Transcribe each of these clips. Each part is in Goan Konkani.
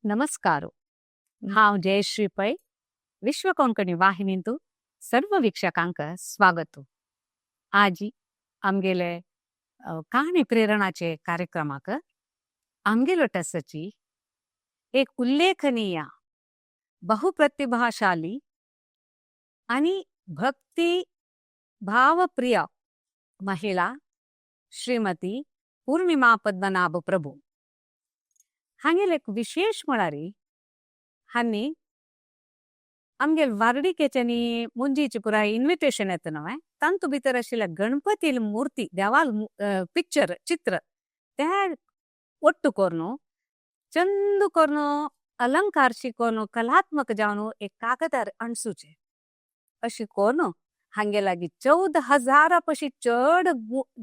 नमस्कार. हांव जयश्री पै, विश्व कोंकणी वाहिनींतु सर्व वीक्षकांक स्वागत. आज आमगेले काणी प्रेरणाचे कार्यक्रमाक आमगेलो टसची एक उल्लेखनीय, बहुप्रतिभाशाली आणि भक्ती भावप्रिय महिला, श्रीमती पूर्णिमा पद्मनाभ प्रभू. हांगेले एक विशेष म्हळ्यार, हांणी आमगेल वार्डिकेच्यानी मुंजीची पुराय इन्विटेशन येता न्हय, तांतू भितर आशिल्ल्या गणपती मूर्ती, देवाल पिक्चर, चित्र ते ಒಟ್ಟು कोर्नु, चंद कोर्नु, अलंकार शिकोवन, कलात्मक जावन एक कागदार अणसूचे अशी कोर्नु हांगे लागीं 14,000 पशी चड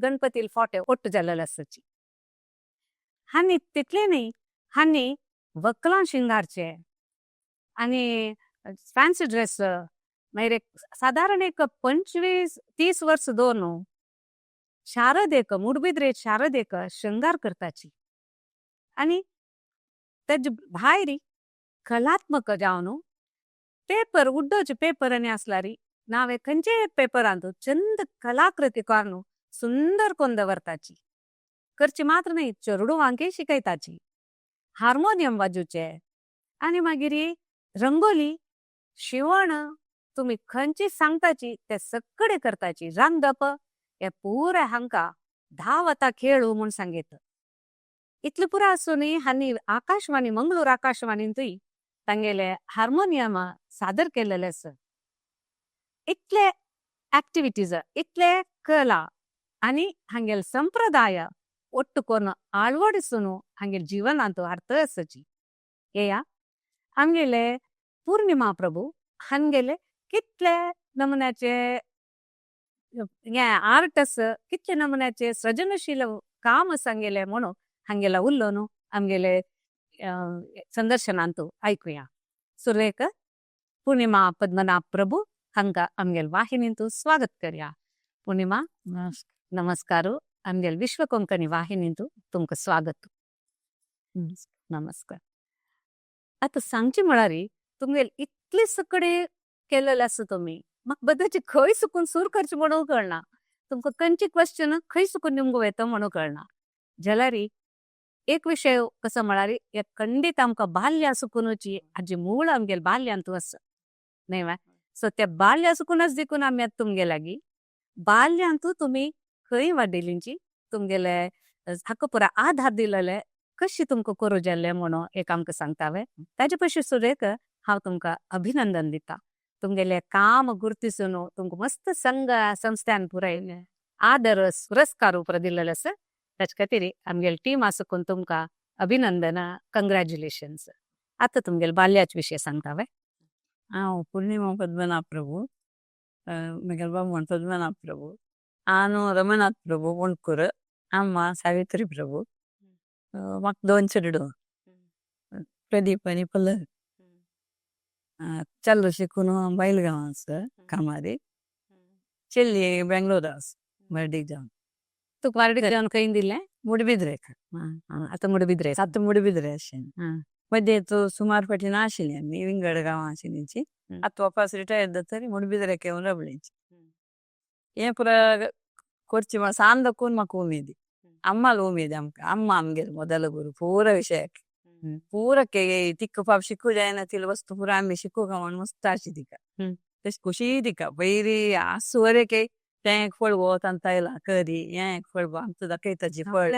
गणपती फोटे ಒಟ್ಟು जाल्लेले आसाची. हांणी तितले न्ही, हांणी वकलां शिंगारचे आणि फॅन्सी ड्रेस, मागीर एक सादारण एक 25-30 वर्स दोन शारदेक, मुडबिद्रे शारदेक शृंगार करताची. आणि तेजे भायर कलात्मक जावन पेपर, उड्डोचे पेपर आनी आसलारी नावे खंयचेय एक पेपरांत चंद कलाकृती काडून सुंदर कोन्न दवरताची. करची मात्र न्ही, चेडवांकय शिकयताची. हार्मोनियम वाजोवचे आनी मागीर रंगोली, शिवण, तुमी खंयची सांगताची ते सगळे करताची. रांदप हे पुराय हांकां धांवता खेळू म्हूण सांगयता. इतले पुराय आसूनय हांणी आकाशवाणी, मंगळूर आकाशवाणींतूय तांगेले हार्मोनियम सादर केलेले आसा. इतले एक्टिविटीज, इतले कला आनी हांगेले संप्रदाय ಒಟ್ಟು कोन्न ಅಳವಡಿಸುನು हांगेले जीवनांत अर्थ आसाची. येया, आमगेले पूर्णिमा प्रभू हांगेले कितले नमुन्याचे हे आर्ट आसा, कितले नमुन्याचे सृजनशील काम आसा हांगेले म्हणून हांगेला उलोवन आमगेले संदर्शनांत आयकुया. सुरवेक पूर्णिमा पद्मनाभ प्रभू हांकां आमगेले वाहिनींत स्वागत करया. पूर्णिमा, नमस्कार. आमगेले विश्व कोंकणी वाहिनींत तुमकां स्वागत. नमस्कार. आतां सांगचें म्हळ्यार, तुमगेले इतले सगळे केलेले आसा तुमी, म्हाका बद्दलची खंय सुकून सुरू करचें म्हणून कळना. तुमकां खंयची क्वेश्चन खंय सुकून निमगो येता म्हणून कळना. जाल्यार एक विशय कसो म्हळ्यार, हे खंडीत आमकां बाल्या सुकुनूची हाजी मूळ आमगेले बाल्यांतू आसा न्हय वा? सो त्या बाल्या सुकूनच देखून आमी आतां तुमगे लागीं, बाल्यांतू तुमी खंय वाडिल्लींची, तुमगेले हाका पुराय आधार दिलेले, कशी तुमकां करूं जाल्ले म्हणून एक आमकां सांगता वे? ताजे पयलीं सुरेक हांव तुमकां अभिनंदन दिता. तुमगेले काम गुर्तिसून तुमकां मस्त संघ संस्थान पुराय आदर पुरस्कार पुरा दिलेले आसा. ताचे खातीर आमगेले टीम आसकून तुमकां अभिनंदन, कंग्रॅच्युलेशन्स. आतां तुमगेले बाल्याचे विशय सांगता वे? हांव पूर्णिमा पद्मनाभ प्रभू, म्हगेलो बामण पद्मनाभ प्रभू, हांव रमनाथ प्रभू वणकुर, अम्मा सावित्री प्रभू. म्हाका दोन चेडूं, प्रदीप आनी पल्लवी. चलो शिकून बैलगांव आसा कामारी, चेल्ली बेंगलोर आसा मर्डीक जावन. तुका वार्डीक जावन खंय दिलें? मुडबिद्रेक. आतां मुडबिद्रे. आतां मुडबिद्रे आशिल्लें. मदें तो सुमार फाटीं नाशिल्लें आमी, विंगड गांवां आशिल्लींची. आतां वापस रिटायर जातरी मुडबिद्रेक येवन रावलींची. हें पुरा करची सान दाखोवन म्हाका उमेदी, अम्माल उमेद आमकां. अम्मा आमगेले ಮೊದಲ ಗುರು ಪೂರ ವಿಷಯಕ್ಕೆ. ಪೂರಕ್ಕೆ ತಿಕ್ಕು ಪಾಪ ಶಿಕ್ಕು जायना तिले वस्तू पुरा आमी शिकूंक म्हण मस्त आशी तिका. तशी खुशी तिका पयली आसूं वरेक तें एक फळ गो तांकां आयलां करी, हें एक फळ गो आमकां दाखयताची फळ,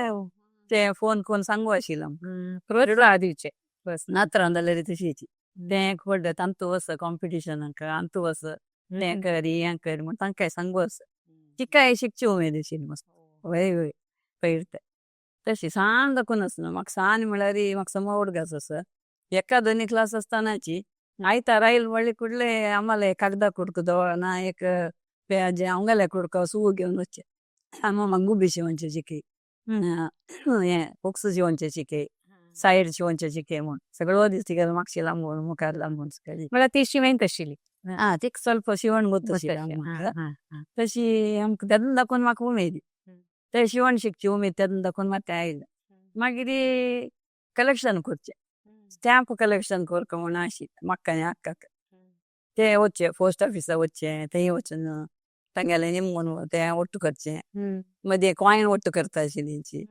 तें फोन करून सांगू आशिल्लें आमकां. प्रोत्साह दिवचे. नातरां जाल्यार तशीच, तें एक फळ तांतू वच कॉम्पिटिशनाक, अंतू वच, तें करी, हें कर म्हण तांकांय सांगू आसा. तिकाय शिकची उमेद आशिल्ली मस्त. वय वय पयर तें तशी सान दाखोवन आसना म्हाका. सान म्हळ्यार म्हाका समा उडगास आसा. एका दोनी क्लास आसतनाची आयतार आयल म्हणले कुडले आम्हाला कागदा कुडको दवरना, एक जे हांगाले कुडको सुू घेवन वचचे. आमी म्हाका गुबी शिंवचे शिकय, हें बुक्स शिंवचे शिकय, सायड शिंवचे शिकय म्हूण सगळो दीस तिका मागशी लांबून, मुखार लांबून सगळी. म्हळ्यार ती शिवेंत आशिल्ली. आं, तिका ಸ್ವಲ್ಪ शिवण गोत आशिल्लें आमकां. तशी आमकां तेन्ना दाखोवन म्हाका उमेद, ते शिवण शिकची उमेद तेन्ना दाखोवन म्हाका आयलें. मागीर कलेक्शन करचें. स्टॅम्प कलेक्शन करका म्हूण आशिल्लें म्हाका आनी अक्काक. ते वच्चे पोस्ट ऑफिसा वच्चे, थंय वचून तांगेले निमगून ते ಒಟ್ಟು करचे. मदीं कॉयन ಒಟ್ಟು करता आशिल्ली.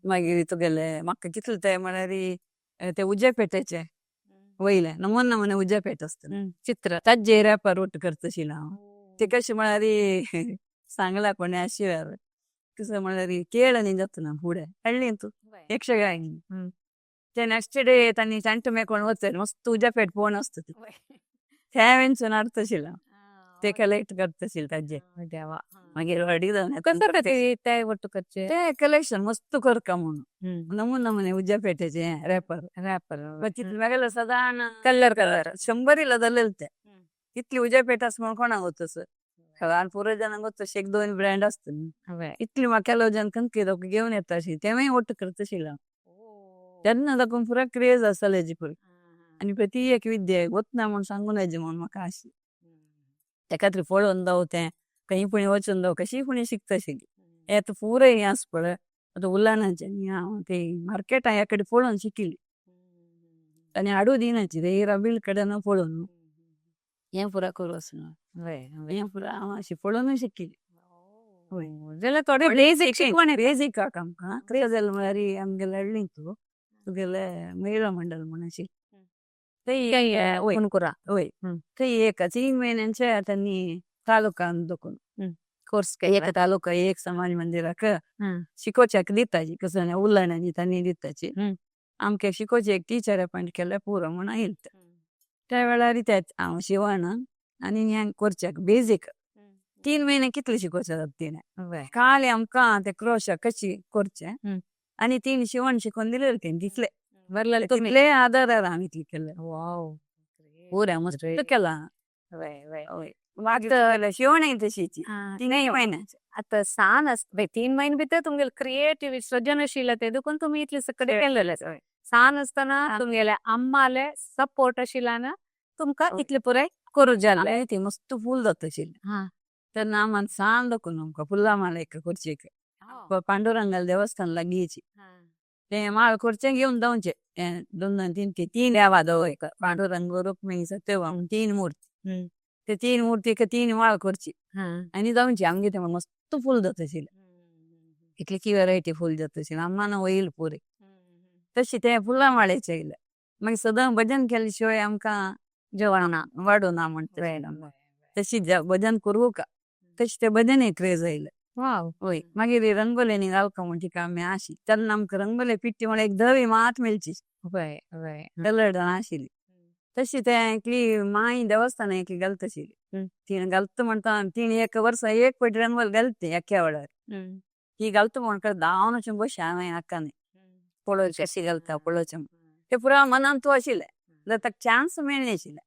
मागीर तुगेले म्हाका कितले ते म्हळ्यार ते उज्या पेटेचे वयले नमून नमुने उज्या पेट आसता. चित्र. ताजेर रॅपर ಒಟ್ಟು करता आशिल्लें हांव. ते कशें म्हळ्यार सांगला कोणे आशिल्ल्यार कसं म्हळ्यार केळ जाता ना फुडें हाडली तूं यक्षगान. ते नेक्स्ट डे तांणी टॅन्ट मेकोवन वचत मस्त उज्या पेट पळोवन आसता ते हांवें हाडता आशिल्लें. ते कलेक्ट करता आशिल्लें ताजे. देवा. मागीर व्हडली जावन कसं ते ते ಒಟ್ಟು करचे? ते कलेक्शन मस्त करका म्हणून नमून नमुने उज्या पेटेचे रॅपर. रॅपर. तितले मेगेले सदां कलर कलर. शंबरीला जालेले ते. इतली उज्या पेट आसा म्हणून कोणाक वचस आनी पुरो जाणांक वचस एक दोन ब्रँड आसता न्हू. इतली म्हाका केलो जन कंकी घेवन येता अशी तेंवूय ಒಟ್ಟು करता आशिल्लें. तेन्ना दाखोवन पुरा क्रेज आसताले हेजी पुरी. आनी पळय ती एक विद्या वतना म्हूण सांगून हेजी म्हूण म्हाका आशिल्ली. त्या खातीर पळोवन जावं तें खंय पुणी वचून जावं कशीय पुणी शिकता आशिल्ली. हें आतां पुराय हें आसा पळय आतां उल्लानाचें न्ही हांव ते मार्केटां ह्या कडेन पळोवन शिकिल्ली. आनी हाडू दिनाची ते रबील कडेन पळोवन हें पुरा करूं आसना. हें पुरा हांव अशी पळोवनूय शिकिल्ली. जाल्यार थोडे बेजीक शिकवण. बेजीक आमकां क्रेज जालें म्हळ्यार आमगेले हाडली तूं तुगेले महिला मंडळ म्हूण आशिल्लें. थंय वय. कुणकुरा. वय. थंय एक 3 म्हयन्यांचे तांणी तालुकान दखून कोर्स एक केला. तालुका एक समाज मंदिराक शिकोवच्याक दिताची कसं उल्लाणांनी तांणी दिताची. आमकां शिकोवचे एक टिचर अपॉयंट केल्यार पुरो म्हूण आयिल्लें. त्या वेळार तेच हांव शिवण आनी हें करच्याक बेजीक 3 म्हयने कितले शिकोवचें जाता तिणें. खाली आमकां ते क्रोशा कशी करचें आनी तिणें शिवण शिकोवन दिलेलें तेणी तितले. बरलेले तुमी. तितले आदारार हांवें इतलें केलें. वाव. पुरें मस्त केलां. वय वय. वय. मागीर शिवणय तशीच 3 म्हयन्याचे. आतां सान आस 3 म्हयने भितर तुमगेले क्रिएटिव सृजनशीलते देखून तुमी इतले सगळे केलेले. सान आसतना तुमगेले अम्माले सपोर्ट आशिल्ल्यान तुमकां इतले पुराय करूं जालें. ती मस्त फूल जाता आशिल्लें. तेन्ना आमान सान दाखोवन आमकां फुलां माळ एक करची पांडुरंगाल देवस्थान लागींची. ते माळ करचें घेवन जावचें 2 2 3 3 देवा दवर पांडुरंग रुक्मिणी सत्यभामा 3 मूर्ती. ते 3 मूर्तीक 3 माळ करची आनी जावची आमगे ते मस्त फूल जाता आशिल्लें. इतली की व्हरायटी फूल जाता आशिल्लें अम्मान वयल पुरे. तशी ते फुलां माळेचे आयले. मागीर सदां भजन केले शिवाय आमकां जेवण ना. वाडूं ना म्हणटा. तशी भजन करूं का तशें ते भजन एक क्रेज आयलें. वाव. वय. मागीर रंगोली घालका म्हूण तिका आमी आशी तेन्ना आमकां रंगोली पिट्टी म्हळ्यार एक धवी मात मेळची. वय वय. कलर्ड नाशिल्ली. तशी ते एकली माई देवस्थान एकली घालता आशिल्ली. तिणें घालता म्हणटा तिणें एक वर्सा एक पटी रंगोली घालता एका वेळार. ती घालता म्हण धांवन वचून बशी हांवें अक्कान पळोवचें. कशी घालता पळोवचें. ते पुरा मनान तूं आशिल्लें जाल्यार ताका चान्स मेळनाशिल्लें.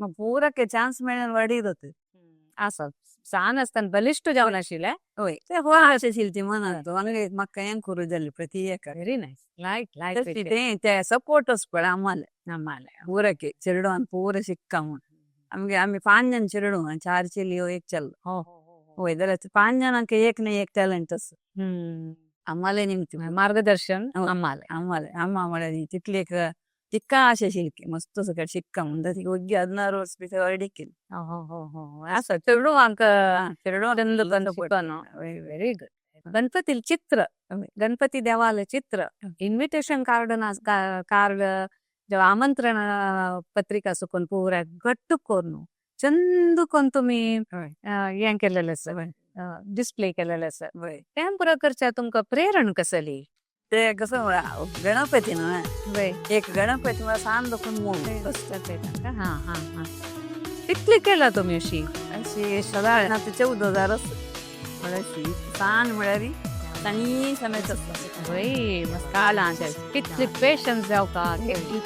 मग पुरा चान्स मेळ्ळ्यार वाडी जाता. आसा सान आसतना बलिश्ट जावन आशिल्लें. वय. ते हो आश आशिल्ली ती मनान तूं म्हाका हें करूं जालें पळय ती एका. Very nice. Like like. तशी ते ते सपोर्ट पळय आम्हाला. आम्हाला. पुरके चेडवान पूरा शिक्का म्हूण. आमगे आमी 5 जण चेडूं 4 चलयो 1 चलो. वय जाल्यार 5 जाणांक एक ना एक टॅलंट आसा. आम्हाला निमती मार्गदर्शन आम्हाला. आम्हाला अम्मा म्हळ्यार तितली एक तिका आश आशिल्ली मस्त सगळें शिक्का म्हणटा ती वग्गी 16 वर्स बी ऑलरेडी केली. आसा चेडवांक चेडवांक शिकून. Very good. गणपती चित्र गणपती देवाले चित्र इन्व्हिटेशन कार्ड कार्ड जेव्हा आमंत्रण पत्रिका सुकून पुरा घट्ट करून चंद करून तुमी हें केलेलें आसा डिस्प्ले केलेलें आसा. तें पुरा करच्या तुमकां प्रेरण कसली? ते कसं गणपती न्हय एक गणपती म्हळ्यार सान दाखोवन मूळ. हां हां हां. कितली केला तुमी अशी? अशी सदां आतां 14,000 आसा म्हळ्यार अशी सान म्हळ्यार तांणी समेत आसता. वय मस्त काळां कितली पेशन्स जावका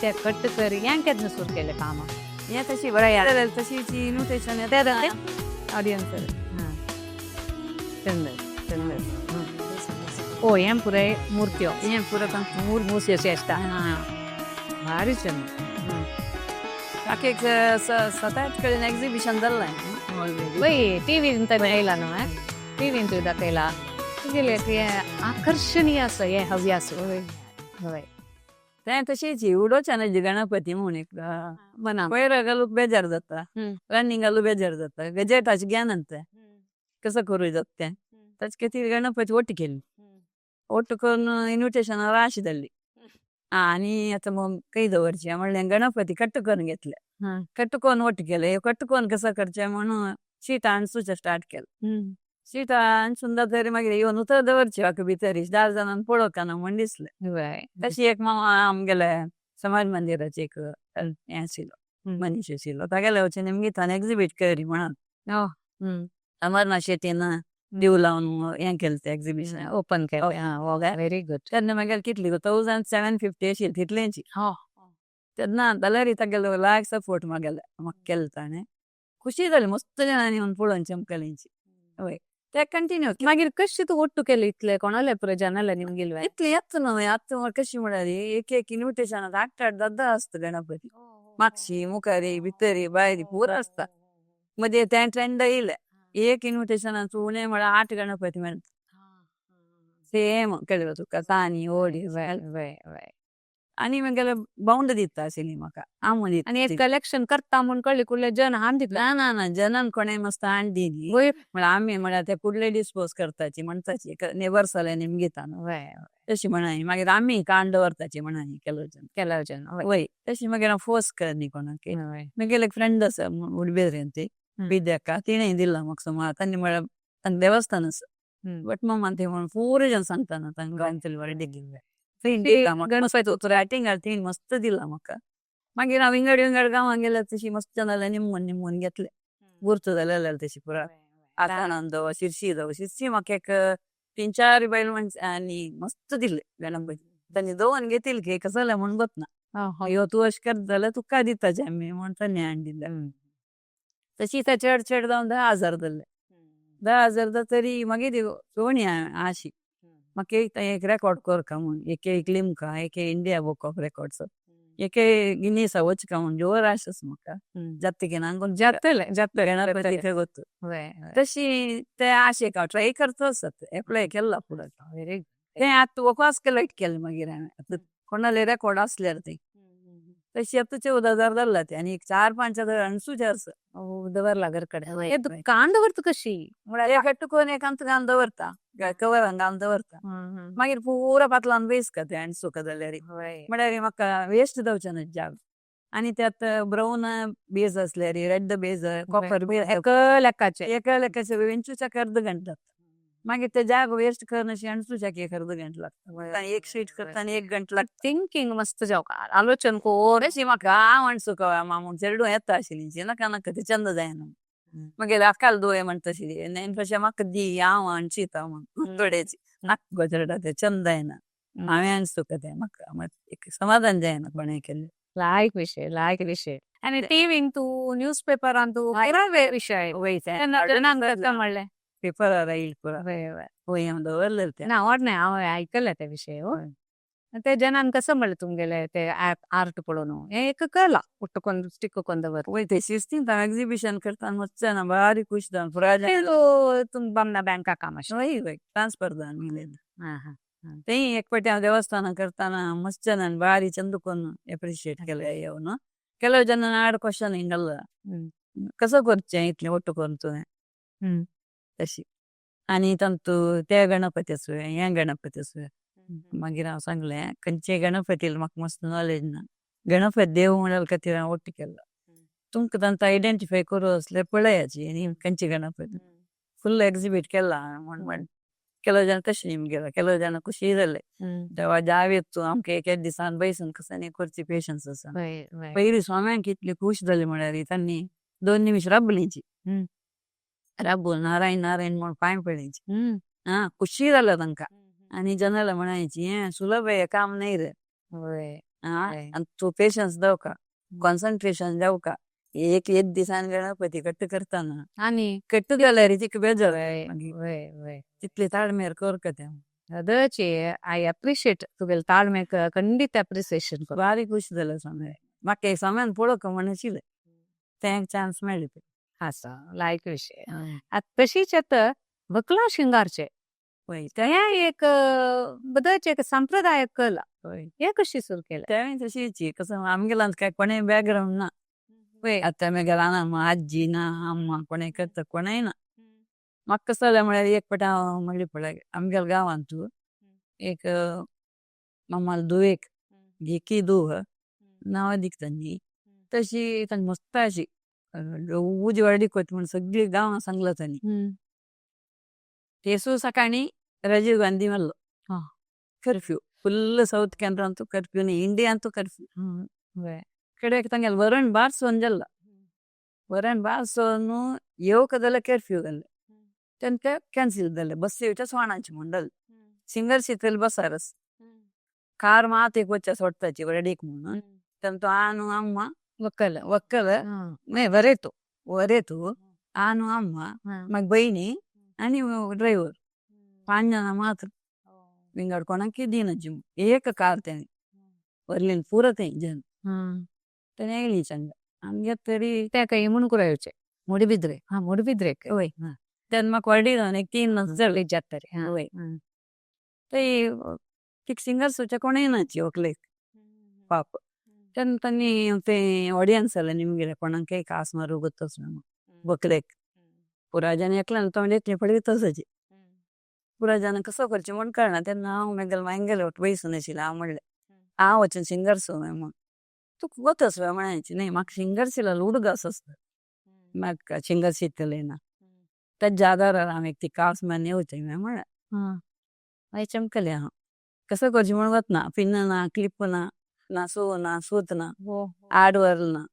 ते कट्ट कर हें केन्ना सुरू केलें काम? हें तशी बरें तशीच इन्विटेशन येता ऑडियन्स. चंद चंद. ओ हें पुराय मूर्त्यो. हें पुरा तांकां मूर्ती अशी आसता. भारी चंद. ताका एक 7-8 कडेन एक्झिबिशन जाल्लें. वय टीव्हीन तर येयला न्हू टीव्हीन तुवें दाखयला तुगेलें हें आकर्शणीय आसा हें हव्यास. वय. तें तशीच उडोवच्या ना गणपती म्हूण एक मना पयर बेजार जाता, रनिंगालू बेजार जाता, गजेटाचे ज्ञान तें कसं करू जाता तें. ताचे खातीर गणपती ಒಟ್ಟು केली. ಒಟ್ಟು करून इन्व्हिटेशन राशी धाडली आणि आता मग काही दवरचे म्हणलें गणपती कट्ट करून घेतले. कट्ट करून ಒಟ್ಟು केले. कट्ट करून कसं करचें म्हणून शीट आणसूचे स्टार्ट केलें. शीट आणसून तरी मागीर येवन उतर दवरचे म्हाका भितर 10 जाणांक पळोवंक म्हण दिसलें. तशी एक मामा आमगेले समाज मंदिराचे एक हें आशिल्लो, मनीस आशिल्लो, तागेले वचून निमगितान एक्झिबीट करी म्हणून. अमरनाथ शेटीन दिव लावन हें केलें तें एक्झिबिशन. ओपन केलें. Very good. तेन्ना मागीर कितली 1750 आशिल्ली तितलेंची. तेन्ना जाल्यार तागेलो लायक सपोर्ट मागेले म्हाका केलें ताणें. खुशी जाली, मस्त जाणांनी येवन पळोवन चमकलींची. वय, ते कंटिन्यू. मागीर कशी तूं ಒಟ್ಟು केले इतले कोणाले प्रजानाले निमगिल्वे? इतली येता न्हय आतां कशी म्हळ्यार एक एक इन्विटेशन धाकटा दादा आसता गणपती, मागशी मुखारी भितरी भायरी पुरो आसता. मध्ये तें ट्रेंड येयले, एक इन्विटेशनाचो उणें म्हळ्यार 8 गणपती मेळटा सेम, कळ्ळें तुका, तानी होडी. वय वय वय आनी मागीर बाउंड दिता आशिल्ली म्हाका, आमून दिता. आनी एक कलेक्शन करता म्हूण कळ्ळें कुडले जन हाण दितले. ना ना ना, जनान कोणें मस्त हाण दिली म्हळ्यार आमी म्हळ्यार ते कुडले डिस्पोज करताची म्हणटाची नेबर्स जाल्यार निमगिता तशी म्हणानी. मागीर आमी काण दवरताची म्हणानी ಕೆಲವು जन. ಕೆಲವು ಜನ. वय, तशी मागीर हांव फोर्स करनी कोणाक. मागीर एक फ्रेंड आसा उडबेरी ती विद्याका, तिणें दिला म्हाका सुमार. तांणी म्हळ्यार तांकां देवस्थान आसा, बट मम्मान ते म्हणून पुरो जन सांगता तांकां गोंयांतले बरें तिणें दिला म्हाका मस्त रायटिंग, तिणें मस्त दिला म्हाका. मागीर हांव विंगड विंगड गांवांत गेल्यार तशी मस्त जाल्यार निमगून निमगून घेतले गुर्त जाल्यार तशी पुरा आतानंद शिरशी दव शिरशी म्हाका एक तीन चार बैल माणसांनी मस्त दिले गणपती. तांणी दवरून घेतील की कसं जालें म्हूण ना, ह्यो तूं अशें करता जाल्यार तुका दिताचे आमी म्हूण तांणी हाडून दिले. तशी ते चड चड जावन 10,000 जाले. 10,000 जातरी मागीर सोणी आशी म्हाका एक एक रेकॉर्ड करका म्हूण, एक एक लिमका, एक इंडिया बुक ऑफ रेकॉर्ड्स, एक गिनीसा वचका म्हूण जोर आश आसा म्हाका. जातकीर हांगा जातले जातले. गणपती ಗೊತ್ತು. वय तशी ते आशेक हांव ट्राय करता आसत, एप्लाय केला फुडें. व्हेरी तें आतां वकास कलेक्ट केलें मागीर हांवें आतां कोणाले रेकॉर्ड आसल्यार ते तशी आतां 14,000 जाल्ला ते आनी एक 4-5 हजार अणसूचे आसा. दवरला घर कडे हे कान दवरता कशी? म्हळ्यार एक करून एक आमकां घालून दवरता, कवरान घालून दवरता, मागीर पुरा पातलान बेस ते आनी सुका जाल्यार म्हळ्यार म्हाका वेस्ट जावचें ना जाग. आनी त्यात ब्राऊन बेज असल्यार, रेड बेज, कॉपर बेज. एक लेखाचे. एका लेखाचे वेंचूच्या अर्द घंटा जाता. मागीर ते जाग वेस्ट करनशी अणसूच्याक एक अर्द घंटा लागता, एक शीट करताना एक घंटा लागता. थिंकिंग मस्त जावका, आलोचन कोर. तशी म्हाका हांव अणसुका मामून चेडूं येता आशिल्ली, नाका नाका ते चंद जायना. मागीर अक्काल दोय म्हणटा आशिल्ली, तशें म्हाका दी, हांव अणशिता म्हूण थोडेची नाका गो चेडा, ते चंद जायना, हांवें अणसुका तें म्हाका एक समाधान जायना कोणें केल्लें. लायक विषय, लायक विषय. आणि टीव्हीन तूं न्यूज पेपरान तूं विषय. वय. जनांक कसं म्हणलें? पेपरार येईल पुरा. वय वय वय, हांव दवरलें तें. ना, आवड नाही, हांव आयकलें ते विषय हो. ते जनान कसं म्हणलें तुमगेले ते आर्ट पळोवन हे एक कला उट्टकोन स्टिक कोन दवर. वय, ते शिस्तीन हांव एक्झिबिशन करताना मस्त जाणा बारीक खुश जावन पुरा. तुम बामना बँका काम अशें? वय वय, ट्रान्सफर जावन गेलें. हां हां तेंय एक पाटी हांव देवस्थानां करताना मस्त जाणांनी बारी चंद कोन्न एप्रिशिएट केलें येवन. ಕೆಲವು ಜನ ಆಡ್ ಕ್ವಶನ್ ಹಿಂಗಲ್ಲ, कसं करचें इतलें ಒಟ್ಟು करून तुवें तशी आनी तांतू ते गणपती आसूं, हे गणपती आसूं. मागीर हांव सांगलें, खंयचे गणपती म्हाका मस्त नॉलेज ना, गणपती देव म्हणल्यार खातीर हांव ಒಟ್ಟು केला. तुमकां तांकां आयडेंटिफाय करूं आसल्यार पळयाची आनी खंयचे गणपती फुल एक्झिबीट केला म्हण म्हण ಕೆಲವು ಜನ तशें निमगेला, ಕೆಲವು ಜನ ಖುಷಿ जाले. देवा जावेत तूं आमकां एक एक दिसान बैसून कसं करची पेशन्स आसा. वय वय पयलीं स्वाम्यांक इतली खुश जाली म्हळ्यार तांणी 2 निमिश राबलींची, राबून नारायण नारायण म्हूण पांय पडलींची. हा, खुशी जालें तांकां. आनी जनाला म्हणायची, हें सुलभ आहे काम नाही रे. हा. आनी तूं पेशन्स दवका, कॉन्सन्ट्रेशन दवका, एक एक दिसान गणपती कट्ट करताना आनी कट्ट जाल्यार तिका बेजार. वय मागीर वय वय तितले ताळमेर कर तें. ಅದचे I appreciate तुगेले ताळमेळ, खंडीत अप्रिसिएशन कर. बारी खुश जालें स्वामी, म्हाका एक स्वाम्यान पळोवंक म्हण आशिल्लें, तें एक चान्स मेळ्ळें. आसा, लायक विषय. आतां तशीच आतां वकला शिंगारचे वय. हें एक बदलचे एक संप्रदाय कला. वय. हे कशी सुरू केलं? तेवें तशीच कसं आमगेल्यान काय कोणें बॅकग्रावंड ना. आतां मागीर ना आजी ना, अम्मा कोणें करता कोणें ना. म्हाका कसं जालें म्हळ्यार एक पट हांव म्हणली पळय आमगेल्या गांवांत तूं एक मामाल धुवेक एकी धुव नांव दिकता न्ही तशी तांकां मस्त अशी उजी व्हडली कोत म्हूण सगळी गांवां सांगला तांणी. तेसू सकाळी राजीव गांधी मेल्लो. कर्फ्यू फुल साऊथ केनरा अंतू कर्फ्यू न्ही, इंडिया अंतू कर्फ्यू. कडेक तांगेले वरण बारसोन जाल्लो. वरण बारसोन येवक जाल्यार कर्फ्यू जाल्लें. तेंका कॅन्सल जालें, बस येवच्या सोणाची म्हणडल सिंगल सीटल बसारस कार मात एक वच्चा सोडताची वरडीक म्हणून. तेंतो आनु अम्मा वक्कल. वक्कल नाही वरेतो वरेतो आनु अम्मा मागीर बहिणी आनी ड्रायव्हर पांच जाणां मात्र. विंगड कोणाक दिनाची एक कार तेणी वरलीन पुरो थंय जन. तेणे येयली सांग आमगे तरी त्या काही म्हणून येवचे मुडबिद्रे. हा, मुडबिद्रे. वय, तेन्ना म्हाका व्हडली जावन एक 3 जाले. जात्तरे. वय, ते तिका सिंगर सुच्या कोणूय नाची व्हंकलेक पाप. तेन्ना तांणी ते ऑडियन्स जालें निमगेले कोणाकय कास मारू गोतच ना व्हंकलेक. पुरा जन एकल्यान तोंड येतलें पळय तसोच पुरा जन कसो करचें म्हूण कळना. तेन्ना हांव मागीर मांगेले वयसून आशिल्लें. हांव म्हणलें हांव वचून सिंगर सो म्हूण तुका वतस म्हणायची न्ही म्हाका सिंगर शिल्लो उडगास आसता म्हाका सिंगर शिकतलें ना ताज्या आदारार हांव एक ती कास मारून येवचें म्हणलें. मागीर चमकलें हांव कसो करचें म्हूण वतना पिन ना, क्लिप ना, ना सो ना, सूत ना, आडवर ना,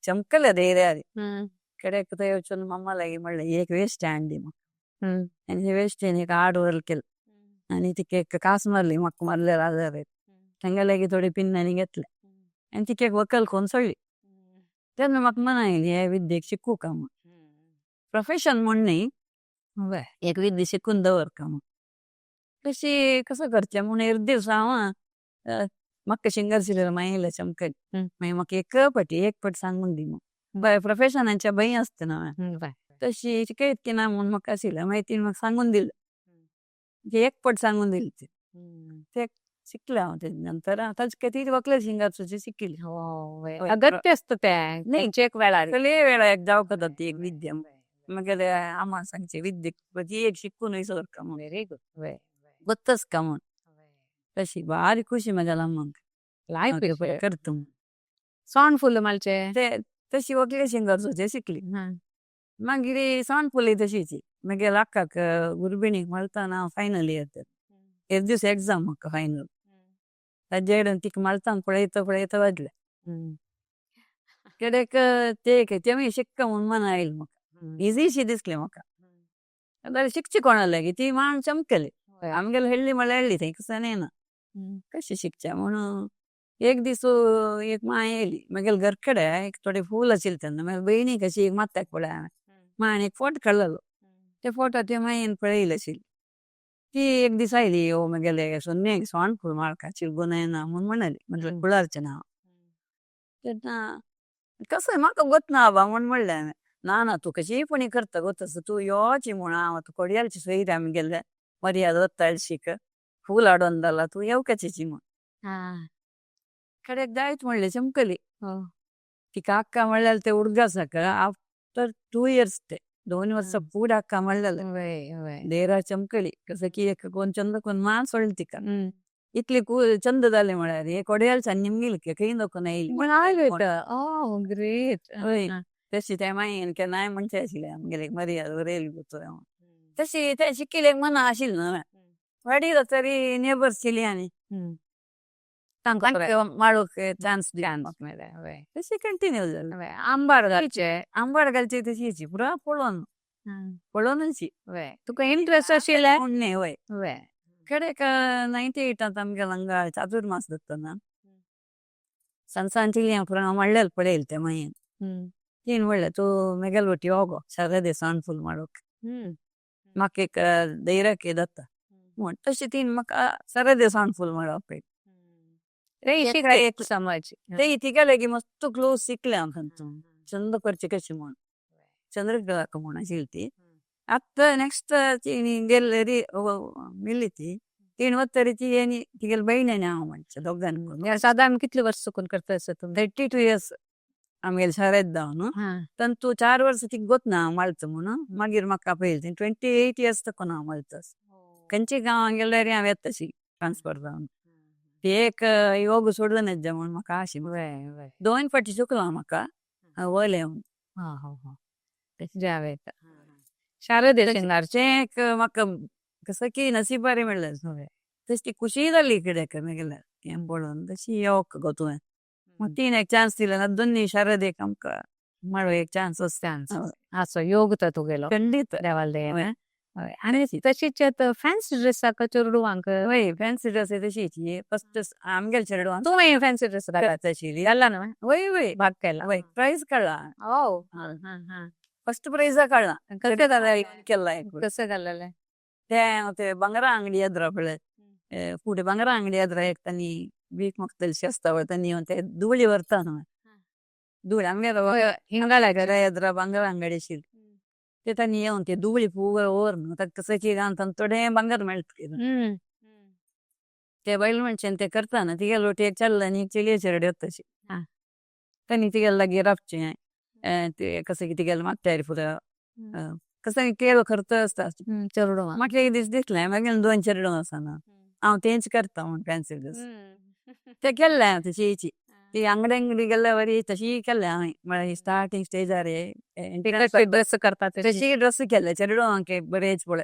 चमकलें धैर्यार. कडेक थंय वचून मम्मा लागीं म्हणलें एक वेस्ट हाडली म्हाका आनी वेस्ट एक आडवर केलें आनी तिका एक कास मारली म्हाका मारलें आदार तांगे लागीं थोडी पिन्न आनी घेतले आनी तिका एक व्हंकल कोन्न सोडली. तेन्ना म्हाका मना आयली हे विद्येक शिकू का म्हूण, प्रोफेशन म्हूण न्ही, एक विद्या शिकून दवर का म्हूण. तशी कसं करचें म्हूण एक दीस हांव म्हाका शिंगर शिरल मागीर चमकली. मागीर म्हाका एक पटी एक पट सांगून दी म्हूण प्रोफेशनाच्या भंय आसता ना. तशी शिकयत की ना म्हूण म्हाका आशिल्लें. मागीर तिणें म्हाका सांगून दिलें, एक पट सांगून दिलें ती ते शिकलें हांव. तेजे नंतर आतां ती व्हंकले शिंगर सुद्दां शिकली. अगत्य असतं ते त्यांच्या एक वेळार सगळे वेळा एक जावंक जाता ती एक विद्या. मागीर आमा सांगचे विद्ये ती एक शिकून सारका म्हूण. Very good. गोत्तच का म्हूण तशी भारी खुशी म्हज्या अम्माक लायफ करता. सोंड फुल मालचे ते तशी व्हंकले शिंगर सुद्दां शिकली. मागीर सोंड फुलय तशीच मागीर अक्काक गुरबिणीक मळताना फायनल इयर एक दिवस एक्झाम म्हाका फायनल ताजे कडेन तिका मळताना पळयता पळयता वाजले कडेक ते तेमी शिक्का म्हूण मना आयलें म्हाका इझीशी दिसलें म्हाका. जाल्यार शिकची कोणा लागीं ती मान चमकली आमगेले हेडली म्हळ्यार हेडली थंय कसं ना कशें शिकचें म्हणून. एक दीस एक मां येयली मागीर घर कडेन एक थोडे फूल आशिल्लें तेन्ना मागीर बयणीक अशी एक मात्याक पळय हांवें मांयन एक फोटो काडलेलो ते फोटो ते मायेन पळयले आशिल्ली. ती एक दीस आयली यो मागेले सोन्नेक सोंड फूल माळका चिरगून येना म्हूण म्हणाली म्हटलें कुळारचें ना तेन्ना कसं म्हाका गोत ना बाबा म्हूण म्हणलें हांवें. ना ना तूं कशीय पुणी करता गोतस तूं योची म्हूण हांव आतां कोडयालची सोयरी आमगेले मर्याद वत्ताळ शीक फूल हाडून जाला तूं येवकाची म्हूण. कडेक जायत म्हणलें चमकली. तिका अक्का म्हणल्यार ते उडगासाक आफ्टर 2 इयर्स ते 2 वर्सां फुडें अक्का म्हणलेलें देरा चमकली कसं की एक कोण चंद कोण मान सोडली तिका इतली चंद जाले म्हळ्यार हे कोडयालच्यान निमगिल खंय नको येयली ओ ग्रेट. हय तशी ते मागीर केन्नाय म्हणचे आशिल्लें आमगेले मर्याद बरयली तशी ते शिकिल्लें मना आशिल्लें न्हू. वाडी तरी नेबर्स केली आनी तांकां माळूक चान्स मेळ्ळें. तशी कंटिन्यू जालें. आंबार घालचे आंबाड घालची तशीच पुरा पळोवन पळोवनच. तुका इंट्रस्ट आशिल्लें न्ही वय कडेक 98 आमगेलो हांगा चातुर्मास जाता सण चिली पुरा म्हणलें पळयलें तें मागीर तीन म्हणलें तूं मेगेल वटी योगो शरदे सण फूल माळूक म्हाका एक धैर्याक जाता म्हूण. तशी तीन म्हाका सरदे सण फूल माळप एक समज ते तिका लागीं मस्त क्लोज शिकलें हांव थंय चंद करचे कशें म्हूण चंद्रकला म्हूण आशिल्ली ती. आतां नेक्स्ट तिणी गेल्ले मिल्ली तीन वत्तरी ती आनी तिगेली बहीण आनी हांव म्हणचे दोगांनी. सादारण कितले वर्स चुकून करता आसा तुमी? 32 इयर्स आमगेले शाळेत जावन तांतू 4 वर्स तिका गोत ना हांव माळता म्हणून मागीर म्हाका पयली 28 इयर्स तकून हांव माळता. खंयचे गांवां गेल्यार हांव येता तशी ट्रान्सफर जावन. ती एक योग सोडून येता म्हणून म्हाका आशी 2 फावटी चुकलां म्हाका वयलें. हा हा हा जावे येता शारद शिंगारचें एक म्हाका कसं की नसिबारे मेळ्ळें. तशी ती खुशी जाली कित्याक गेल्यार हें पळोवन तशी येवक गो तुवें मग तीन एक चान्स दिले ना दोन्ही शारद एक आमकां माळो एक चान्स चान्स असो योग तर तुगेलो खंडीत देवाल दयेन. आनी तशीच फॅन्सी ड्रेसाक चेडवांक. वय फॅन्सी ड्रेस तशीच फस्ट आमगेले चेडवांक तुवें फॅन्सी ड्रेस घातला तशी घाला न्हय? वय वय भाग केला. वय प्रायज काडला. हो. फस्ट प्रायज काडला. कसं केला? कसं घाललेलें? ते ते ಬಂಗಾರ ಅಂಗಡಿ ಎದ್ರ ಪಳೆ ಕೂಡೆ ಬಂಗಾರ ಅಂಗಡಿ ಎದ್ರ एक तांणी वीक मागतली शेस्तावळ तांणी येवन ते धुळी व्हरता न्हय धुळी आमगेर हिंगा एದ್ರ ಬಂಗಾರ ಅಂಗಡಿ आशिल्ली ते तांणी येवन ते धुळी पूरा व्हर ताका सखी घालून थोडें ಬಂಗಾರ मेळटा. ते बैल मनशान ते करता ना तिगेलो एक चल्ल आनी चेडये चेडे तशी तांणी तिगेले लागीं रावचें ते कसं की तिगेले मागताय पुरो कसं केलो खर्च आसता. चेडवां म्हाका एक दीस दिसलें मागीर 2 चेडवां आसा ना हांव तेंच करता म्हूण फॅन्सी ड्रेस ते केल्लें हांव तशीच ती अंगडी अंगडी गेल्ले वरी तशी केल्लें हांवें म्हळ्यार स्टार्टींग स्टेजार ड्रेस करता. तशी ड्रेस केल्ले चेडवांक बरेच पळय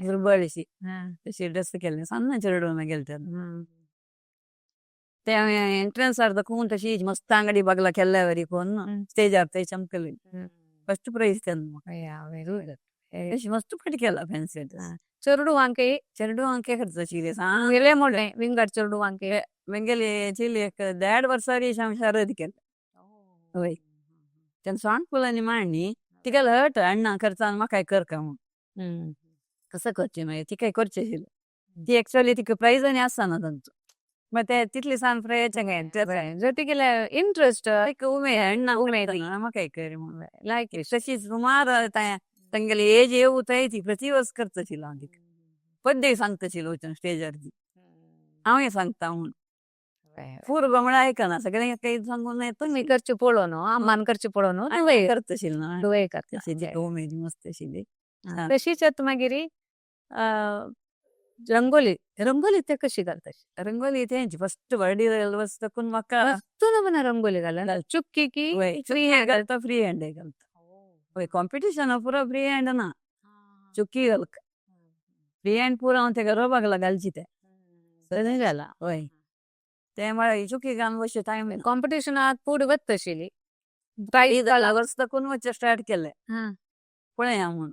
दुर्बळशी तशी ड्रेस केल्ले सान्न चेडवां गेले तेन्ना ते हांवें एंट्रन्स अर्द कोण तशी मस्त अंगडी बगला केल्ले वरी कोण स्टेजार ते चमकले फस्ट प्रायज तेन्ना तशी मस्त फाटी केला फॅन्सी ड्रेस. चेडवांक चेडवांक करता गेले मोडलें विंगड चेडवांक. मेंगेले चेली एक 1.5 वर्सां हांव शारद केलें. वय तेन्ना सोंड मांडणी तिका हट अण्णा करता म्हाकाय कर का म्हूण कसं करचें मागीर तिकाय करचें आशिल्लें ती एक्चुअली तिका प्रायज आनी आसना तांचो मागीर ते तितले सान प्रायज जर तिगेले इंट्रस्ट एक उमेद अण्णा उमेद म्हाकाय कर म्हूण लायक तशी सुमार तांगेली एज येवू थंय ती प्रति वर्स करता आशिल्लो हांव तिका पद्दे सांगता आशिल्लो वचून स्टेजार ती हांवूय सांगता म्हूण पूर्व म्हळ्यार आयकना सगळें काही सांगून तुमी करचें पळोवन अम्मान करचें पळोवन तुवें करता आशिल्लो तुवें करता. तशी तिका उमेद मस्त आशिल्ली. तशीच आतां मागीर रंगोली रंगोली ते कशी घालता? रंगोली तेंची फस्ट व्हडली वर्स तकून म्हाका तूं ना रंगोली घालना चुक्की की फ्री हँड घालता फ्री हँड घालता. वय कॉम्पिटिशन पुरो फ्री हँड ना चुकी घालका फ्री हँड पुरो हांव तेका रोबाक घालची ते जाला. वय ते म्हळ्यार चुकी घालून बसचे टायम कॉम्पिटिशनाक फुडें वता आशिल्ली. वर्स तकून वचचें स्टार्ट केलें पळया म्हूण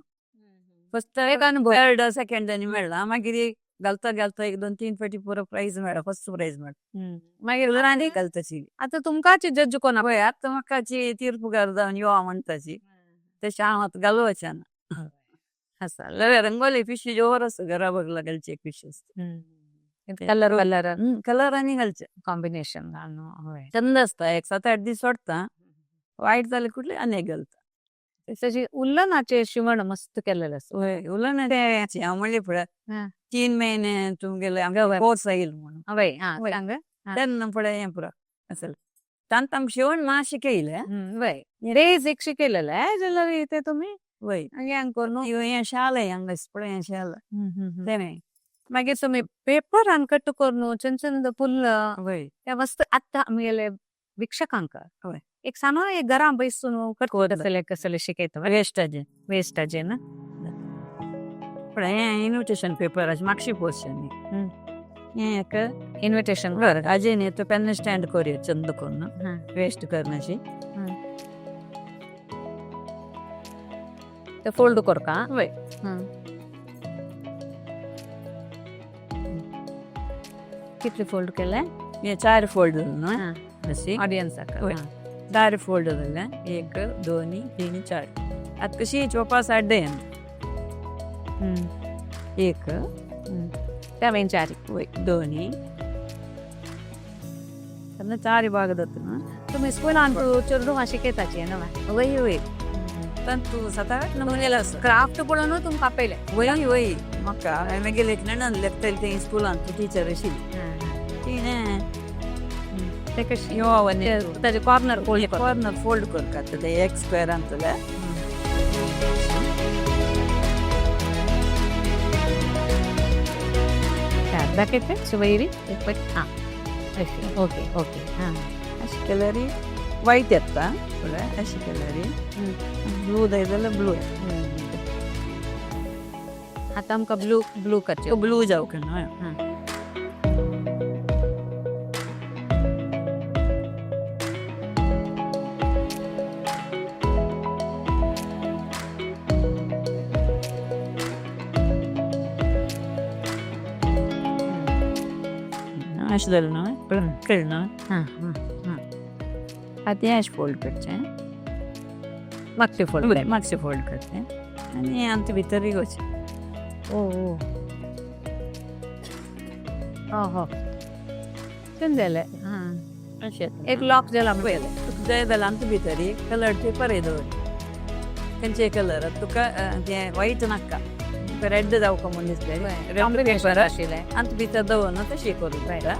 फस्ट एक अनुभव थर्ड सेकंड आनी मेळ्ळा मागीर घालता घालता 1 2 3 फावटी पुरो प्रायज मेळ्ळा फस्ट प्रायज मेळ्ळा. मागीर आनी घालता आशिल्ली. आतां तुमकांच जज कोण वय आतां म्हाका तीर्पुकार जावन यो म्हणटाची तशें हांव आतां घालूं ना आसा रंगोली पिशी जोर आसा घरा बगला घालची एक पिशी आसता. कलर कलर कलर आनी घालचे कॉम्बिनेशन घालून. चंद आसता एक 7-8 दीस सोडता वायट जालें कुठले आनी एक घालता. तशी उल्लनाचे शिवण मस्त केलेलें आसा. वय उलना ते हांव म्हणलें पळय 3 महिने तुमगेले कोर्स येयल म्हणून वय आं सांग. तेन्ना पळय हें पुरो असेल तांत आमकां शिवण मातशें केलें. वय रेज एक शिकयलेलें जाल्यार ते तुमी वय हें करून हें शाल हांगा पळय हें शाल तें मागीर तुमी पेपरान कट करून चंद चंद फुल्ल वय ते मस्त आतां आमगेले भिक्षकांक वय एक सानो एक घरां बैसून कसले कसले शिकयता वेस्टाचें वेस्टाचें ना. पळय हें इन्विटेशन पेपर मागशी पोस्ट हें एक इन्विटेशन बरं अजय न्ही तो पेन स्टँड करूया चंद करून वेस्ट करनाशी. ते फोल्ड करका. वय कितले फोल्ड केले? हे 4 फोल्ड ना अशी ऑडियन्साक वय 4 फोल्ड जाले 1 2 3 4 आतां कशी चोवपा साड्डे 1 त्या मागीर 4 वय 2 तेन्ना 4 भाग जाता न्हू. तुमी स्कुलान चेडवां शिकयताची न्हू? वय वय तंतू सात आठ नमुनेला आसा. क्राफ्ट पळोवन तुमकां आपयले. वय वय, म्हाका हांवें मागीर एक नणन लेखताली, तें स्कुलान टिचर आशिल्ली तिणें. ते कशी यो ताजे कॉर्नर फोल्ड कर. कॉर्नर फोल्ड करतात ते एक स्क्वेअर अंतले. दाखयते वयरी एक. हां, अशी. ओके ओके हां. अशी केल्यारी वायट येता पळय, अशी केल्यारी ब्लू जाय जाल्यार ब्लू. आतां आमकां ब्लू ब्लू करचे. ब्लू जावंक ना. अशें जालें न्हय, कळ्ळें न्हय? हां हां. आतां हें अशें फोल्ड करचें. मागचे फोल्ड. मातशें फोल्ड करचें आनी आमचे भितर रिगोवचें. ओ ओ हो हो, चंद जालें. हां. अशें. एक लॉक जाला. पळय, तुका जाय जाल्यार आमचे भितर एक कलर पेपरय दवर, खंयचे कलर तुका. तें वायट नाका, तुका रेड जावका म्हूण दिसलें, रेड पेपर आशिल्लें. आमचे भितर दवरना तशें करूं जाता.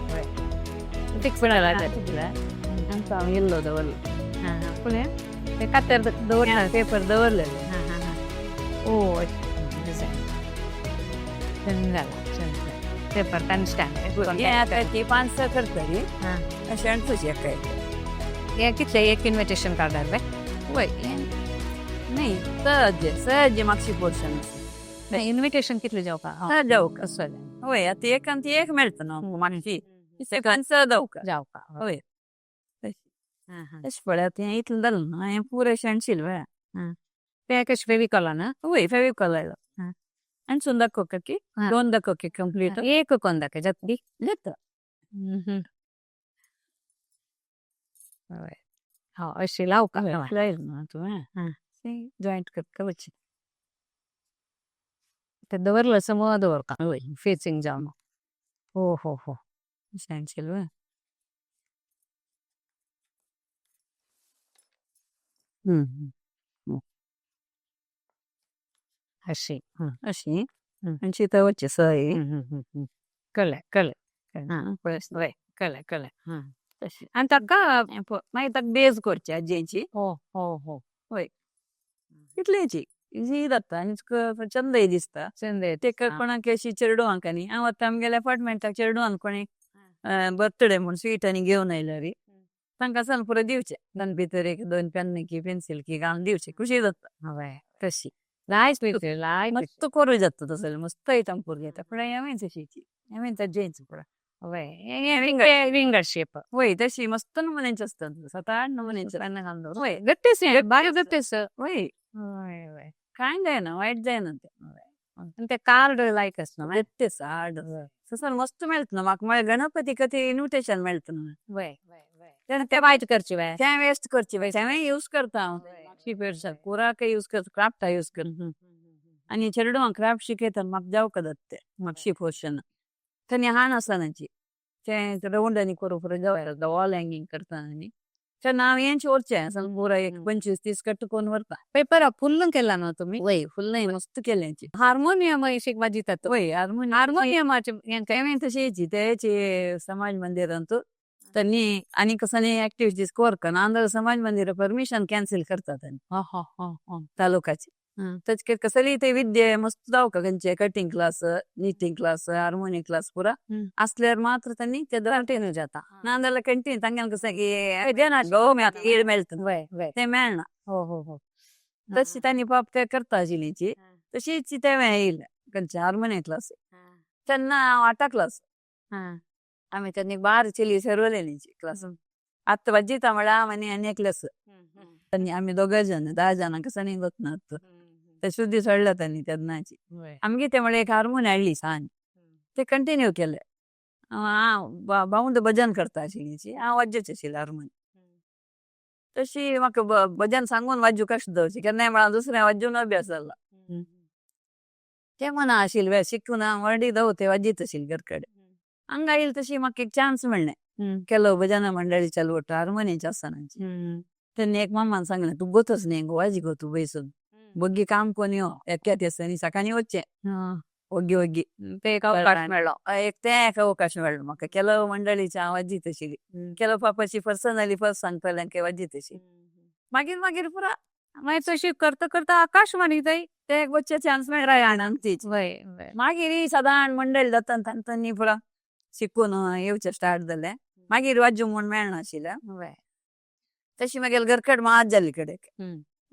फिक्स जालें. आमचो हांव येल्लो दवरलो. हां हां, पूण ते कातर दवर. पेपर दवरलेले. हां हां हां, ओ डिझायन चंद जाला, चंद पेपर आनी स्टँड. हें आतां ती पांच स करतली. हां. अशें आनी तुजें एका हे कितले, एक इन्विटेशन कार्डार वे? वय, न्ही, सहज सहज मातशी पोर्शन. इन्विटेशन कितले जावपा? सहज जावका. असो जालें. वय, आतां एक आनी ती एक मेळटा न्हू मातशी, सेकंड स जावका. जावपा. वय. हां हां. तशें पळय, आतां हें इतलें जालें न्हू, हें पुरें शेणशील वय. ते कशें फेविकॉला ना? वय, फेविकॉल लायलो. आनी सुन दाखोवका की दोन दाखोवके कंप्लीट. एक कोण दाखय जातली. जाता. हय, हां, अशी लावका. लायल न्हू तुवें? जॉयंट करता वचचें. ते दवरलं समोर दवरका. वय. फेसिंग जावन. हो हो हो. शेणशील वय. अशी. अशी आनी शिता वचचें सय. कळ्ळें कळ्ळें. हां पळय. वय, कळ्ळें कळ्ळें. हां. तशें. आनी ताका मागीर ताका बेज करची आजयेची. हो हो हो. इतलेंची इजी जाता आनी तुका चंदय दिसता. चंद. ते कोणाक अशी चेडवांक, आनी हांव आतां आमगेल्या अपार्टमेंटाक चेडवान कोणी बर्थडे म्हूण स्वीट आनी घेवन आयल्यार तांकां सान पुरो दिवचें, तांचे भितर एक दोन पेन की पेन्सील की घालून दिवचें, खुशी जाता. हय. तशी. लायक लायक. मस्त करूं जाता तसलें, मस्त आयटम करूं जाता. पूण हांवें तशीची हांवें ताजेंच पुरो. हय, विंगड शेप. वय, तशी मस्त नमुन्यांचे आसतात, सात आठ नमुन्यांचे. वय. गट्टेस, बारीक गट्टेस. वय. हय हय. कांय जायना, वायट जायना तें. आनी ते कार्ड लायक आसना. गट्टेस हार्ड तसो मस्त मेळटा न्हू म्हाका. मागीर गणपती कथी इन्विटेशन मेळटा न्हू. वय, ते वायट करची वय. तें वेस्ट करची बाय, तेंय यूज करता हांव. मातशी पेडशां कुराकय यूज करता, क्राफ्टा यूज करता आनी चेडवांक क्राफ्ट शिकयता. म्हाका जावका जाता तें मातशी पोर्शन तेन्ना हाण आसा तांची, तें रावंड आनी करूं पुरो जावं वॉल हँगींग करता. आनी तेन्ना हांव हेंच व्हरचें सांग पुरो एक 25-30 कट्ट करून व्हरता. पेपर फुल्ल केला न्हू तुमी? वय, फुल्ल मस्त केल्यांची. हार्मोनियम शिक वाजयतात. वय, हार्मोनियम. हार्मोनियमाचे हें. तेंवें तशेंच तेचे समाज मंदिरांत त्यांनी आनी कसले ऍक्टिव्हिटीज करका ना, समाज मंदिर परमिशन कॅन्सल करतात त्यांनी. हा हा हा हा. तालुकाची. तशें कसली ते विद्ये मस्त जावका, खंयचे cutting class, knitting class, harmonium class पुरा असल्यार मात्र त्यांनी ते कंटिन्यू जाता. नाजाल्यार कंटिन्यू तांगेलें कसं की गो येळ मेळटा. वय वय. ते मेळना. हो हो हो. तशी त्यांनी पाप ते करता आशिल्लीची तशीच तें येयलें खंयचे हार्मोनियम क्लास, तेन्ना हांव आठा क्लास. आमी तेन्ना बार चेली सर्वलेलीची क्लास. आतां वाजयता म्हळ्यार हांव आनी आनी एकलेच त्यांनी, आमी दोगां जाण 10 जाणां कसं न्ही ना. ते शुद्धी सोडल्या त्यांनी तेन्नाची. आमगे ते म्हळ्यार एक हार्मोनियम हाडली सान, ते कंटिन्यू केले. हांव भावंड भजन करता आशिल्लीची, हांव वाजयत आशिल्लें हार्मोनियम. तशी म्हाका भजन सांगून वाजू कशें दवरचें, केन्नाय म्हळ्यार दुसरें वाजून अभ्यास जाला ते मना आशिल्लें शिकून हांव व्हडली दवते वाजयत आशिल्लें घर कडेन. हांगा येयली तशी म्हाका एक चान्स मेळ्ळें, केलो भजन मंडळी चलवट हार्मोनियमचे आसतना. तेन्ना एक मामान सांगलें तूं गोतच न्ही गो वाजी गो तूं बैसून बग्गी काम कोण यो एके दिसांनी सकाळी वचचें ओग्गी ओग्गी ते एक अवकाश मेळ्ळो. एक तें एक अवकाश मेळ्ळो म्हाका. ಕೆಲವು मंडळीची हांव वाजीत आशिल्ली, ಕೆಲವು पापाची पर्सनली फर्स्ट सांगताले वाजीत आशिल्ली. मागीर मागीर पुरा मागीर तशी करता करता आकाशवाणी थंय ते एक वचचे चान्स मेळ्ळा आमचीच. वय वय. मागीर ही सादारण मंडळी जाता तांणी पुरा शिकून येवचें स्टार्ट जालें. मागीर वाजू म्हूण मेळनाशिल्लें. वय. तशी मागीर घरकड मात जाली कडेक.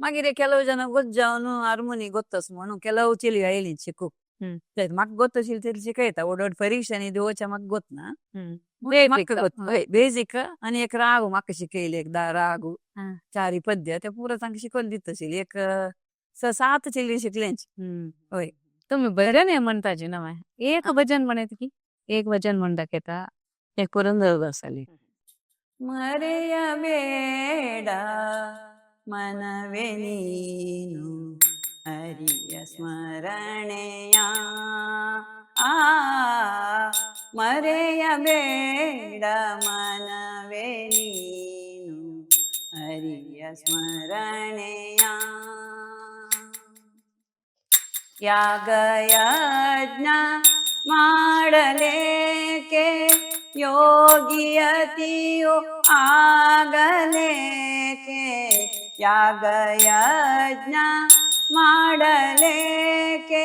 मागीर ಕೆಲವು ಜನ ಗೊತ್ತು जावन हार्मोनी ಗೊತ್ತस म्हणून ಕೆಲವು चेली आयली शिकूंक. ते म्हाका गोत आशिल्ली तरी शिकयता ओड परीक्षांनी दिवच्या म्हाका गोत ना. म्हाका गोत हय बेजीक आनी एक रागू म्हाका शिकयली एक रागू चारी पद्य ते पुरा तांकां शिकोवन दित आशिल्ली. एक 6-7 चेली शिकलेंच. हय. तुम्ही भजन हे म्हणताची ना मागीर एक भजन म्हणत की एक भजन म्हण दाखयता. एक पुरंदरदासाली. ಮರೆಯಬೇಡ ಮನವೇ ನೀನು ಹರಿಯ ಸ್ಮರಣೆಯ, ಆ ಮರೆಯಬೇಡ ಮನವೇ ನೀನು ಹರಿಯ ಸ್ಮರಣೆಯ. ಯಾಗಯಜ್ಞ ಮಾಡಲೇಕೆ ಯೋಗಿಯತಿಯು ಆಗಲೇಕೆ, ಯಾಗಯಜ್ಞ ಮಾಡಲೇಕೆ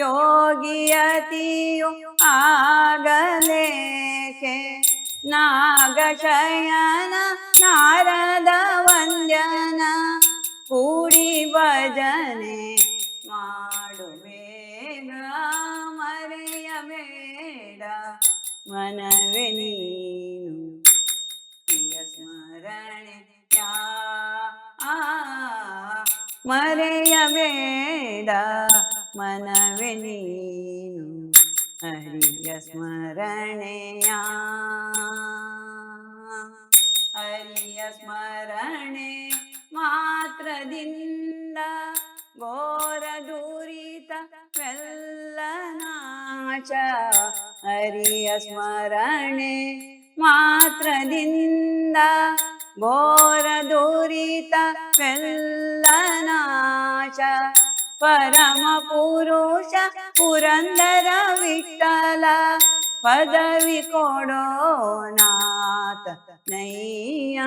ಯೋಗಿಯತಿಯು ಆಗಲೇಕೆ, ನಾಗಶಯನ ನಾರದ ವಂದ್ಯನ ಕೂಡಿ ಭಜನೆ ಮಾಡುವೇಗ ಮರೆಯಬೇಡ ಮನವೇ ನೀನು ಪ್ರಿಯ ಸ್ಮರಣೆಯ, ಮರೆಯಬೇಡ ಮನವೇ ನೀನು ಹರಿಯ ಸ್ಮರಣೆಯ. ಹರಿಯ ಸ್ಮರಣೆ ಮಾತ್ರದಿಂದ ಘೋರ ದುರಿತ ನಾಶ, ಹರಿಯ ಸ್ಮರಣೆ ಮಾತ್ರದಿಂದ ಘೋರ ದುರಿತ ನಾಶ, ಪರಮ ಪುರುಷ ಪುರಂದರ ವಿಠಲ ಪದವಿ ಕೊಡೋ ನಾಥ ನೈಯ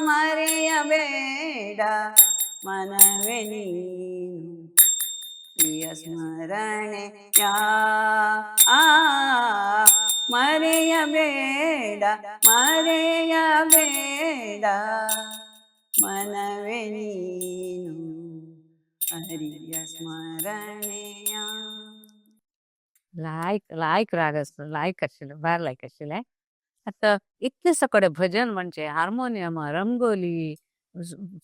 ಮರೆಯಬೇಡ ಮನವೇ ನೀನು ಪ್ರಿಯ ಸ್ಮರಣೆಯ, ಮರೆಯಬೇಡ ಮರೆಯಬೇಡ ಮನವೇ ನೀನು ಹರಿಯ ಸ್ಮರಣೆಯ. लायक लायक राग आसलो, लायक आशिल्लें, भार लायक आशिल्लें. आतां इतलें सगळें भजन म्हणजे हार्मोनियम, रंगोली,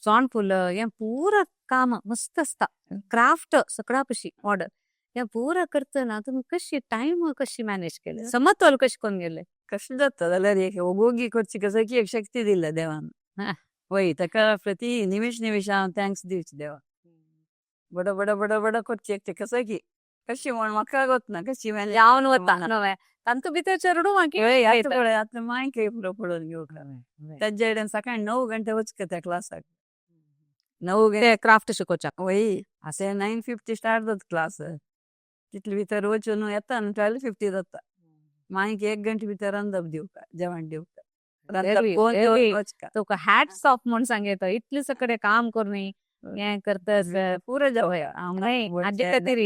चोण फुलां हें पुरा काम मस्त आसता. क्राफ्ट सगळ्या पशी ऑर्डर हें पुरा करतना तुमी कशी टायम कशी मॅनेज केले, समतोल कशें करून गेले? कशें जाता जाल्यार एक ओगोगी करची कसो की एक शक्ती दिल्ल्या देवान. वय ताका प्रति निमिश निमिश हांव thanks दिवची देवा. बड बड बड बड करची एक ते कसो की कशी म्हण म्हाका गोतना कशी मॅनेज जावन वता नवें तांतू भितर चेडूं मागीर हय आतां पळय आतां मांयक पुरो पळोवन घेवंक हांवें ताज्या कडेन सकाळी 9 गंटे वचका त्या क्लासाक 9 गंटे क्राफ्ट शिकोवच्याक. वय अशें 9:50 स्टार्ट जाता क्लास, तितले भितर वचून येता न्हू 12:50 जाता. मागीर 1 गंटे भितर रांदप दिवका जेवण दिवका वचका. तुका हॅट्स ऑफ म्हूण सांगता, इतले सगळें काम करून हें करता पुरो जावया. हाजे खातीर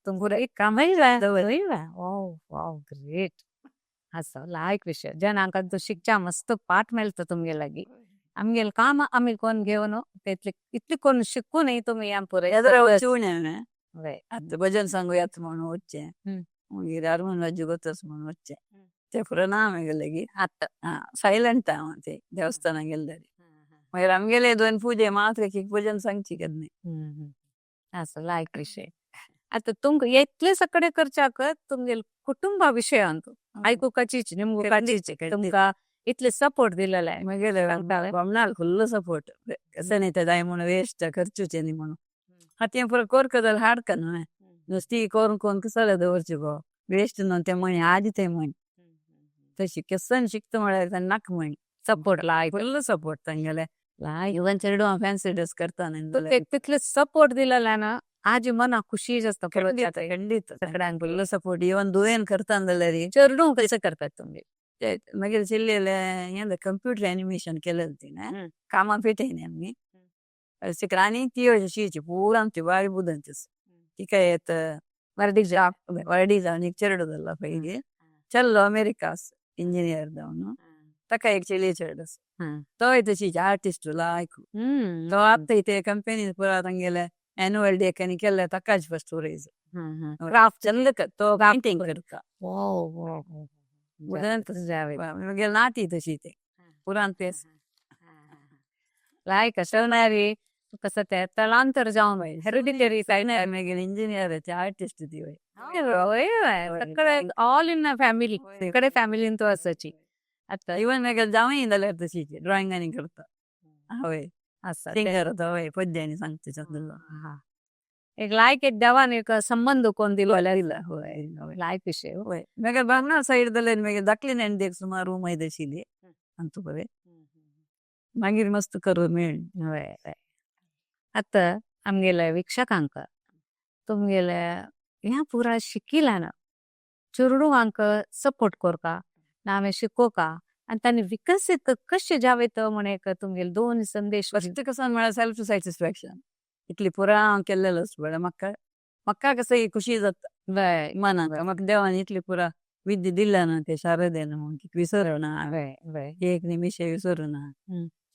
तुमकां एक कामय जाय. वाव वाव ग्रेट आसा लायक विशय. जनांक तूं शिकच्या मस्त पाठ मेळटा तुमगे लागीं. आमगेलें काम आमी कोन्न घेवन तेतले इतले कोन्न शिकूनय तुमी हें पुरय. आतां भजन सांगू येता म्हणून वचचें, मागीर हार्मोन वाजू गोतस म्हणून वचचें, ते पुरो ना आमगेले लागीं. आतां सायलंट हांव ते देवस्थानाक गेले तरी. मागीर आमगेले 2 पुजे मात्र एक भजन सांगची केन्नाय. आसा लायक विशय. आतां तुमकां इतले सगळें करच्याक तुमगेले कुटुंबा विशयांत आयकुपाचीच निमगुपाचीच तुमकां इतले सपोर्ट दिलेले. म्हगेले बामणाल फुल्ल सपोर्ट, कशें न्ही तें जाय म्हणून वेस्ट खर्चूचें न्ही म्हणून. आतां तें पुरो करका जाल्यार हाडका न्हू, नुस्ती करून करून कसले दवरचें गो वेस्ट न्हू तें म्हणी आदी तें म्हणी तशी केसन शिकता म्हळ्यार नाका म्हणी. सपोर्ट लायक फुल्ल सपोर्ट तांगेले. इवन चेडू फ्यान्सी ड्रेस करता. तितले सपोर्ट दिलेला ना आजी मना खुशी जाता. ಖಂಡಿತ ಖಂಡಿತ, ಫುಲ್ ಸಪೋರ್ಟ್. ಇವನ್ ದುವೇನ್ करता जाल्यार चेडूं कशें करतात तुमगे? मागीर चिल्लेले हें कंप्युटर एनिमेशन केलें तिणें. कामां पेटयनी आमी शिकला आनी ती अशी शिची पुरा आमची बारी बुदंत. तिका येत वर्दी जाप वर्डी जावन एक चेडो जाल्लो पयली. चल्लो अमेरिका इंजिनियर जावन. ताका एक चेली चेडो. तोय तशीच आर्टिस्ट लायक. तो आतां इथे कंपनी पुरा तांगेले एनुअल डे आनी केल्ले ताकाच फर्स्ट प्राइज. क्राफ्ट चल्ल तो पेंटिंग करता. बुदंत. मागीर नाती तशी ते पुरान तेच. लायक असणारी कसं ते तलांतर जावन हेरिडिटरी. मागीर इंजिनियर आर्टिस्ट ती. सगळे ऑल इन फॅमिली सगळे फॅमिलीन तो असायची आता. इवन मागीर जावंय जाल्यार तशीच ड्रॉइंग आनी करता. हय. असं सिंगर हय पद्यानी सांगता चंद्र. एक लायक एक देवान एक संबंध कोण दिलो. दिला हय हय. लायक विषय. हय, मागीर बांगला सायड जाल्यार मागीर धाकली नणदेक सुमार उमेद आशिल्ली अंतू बरें मागीर मस्त करूं मेळ्ळें. हय हय. आता आमगेल्या वीक्षकांक तुमगेले ह्या पुरा शिकिला ना चेडवांक सपोर्ट करका नावे शिकोवका आनी तांणी विकसीत कशें जावे तो म्हण एक तुमगेले दोन संदेश. फस्ट कसं म्हळ्यार सेल्फ सॅटिस्फॅक्शन. इतली पुरा हांव केल्लेलो आसा म्हाका म्हाका कसं खुशी जाता मनाक. म्हाका देवान इतली पुरा विद्या दिल्या ना ते शारदेन म्हूण विसरना. हय हय एक निमिश विसरना.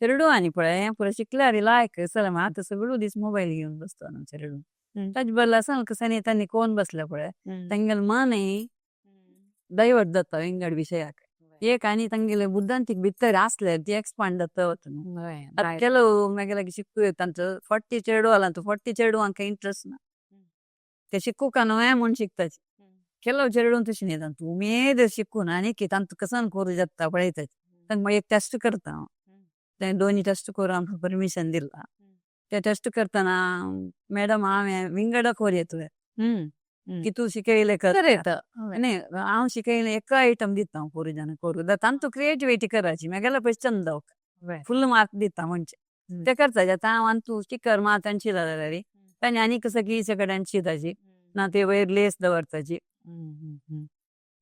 चेडू आनी पळय हें पुरा शिकल्यार लायक चल. आतां सगळो दीस मोबायल घेवन बसता न्हू चेडू. ताजे बदला आसा कसं तांणी कोण बसल्या पळय तांगेले मनय डायवर्ट जाता विंगड विशयाक एक आनी तांगेले बुद्धांतीक भितर आसल्यार ती एक्सपांड जाता वता न्हू. आतां ಕೆಲವು मागीर शिकू तांचो 40 चेडू आला 40 चेडवांक इंट्रस्ट ना. ते शिकूका न्हय म्हूण शिकताची. ಕೆಲವು चेडूं तशें न्ही, तांकां उमेद शिकून आनी की तांकां कसन करूं जाता पळयताची. तांकां मागीर एक टेस्ट करता हांव. ते दोनी टेस्ट करूं आमकां परमिशन दिलां. ते टेस्ट करतना मॅडम हांवें विंगड कोर तुवें की तूं शिकयलें कर. येता. न्ही, हांव शिकयलें एक आयटम दिता हांव पोरू जाणां करूं तांतू क्रिएटिविटी करायची मागेलो पयशे चंद फुल मार्क दिता म्हणजे ते करता. आतां हांव आनी तूं स्टिकर मात आनी शिता जाल्यार तांणी आनी कसं की कडेन शिताची ना ते वयर लेस दवरताची.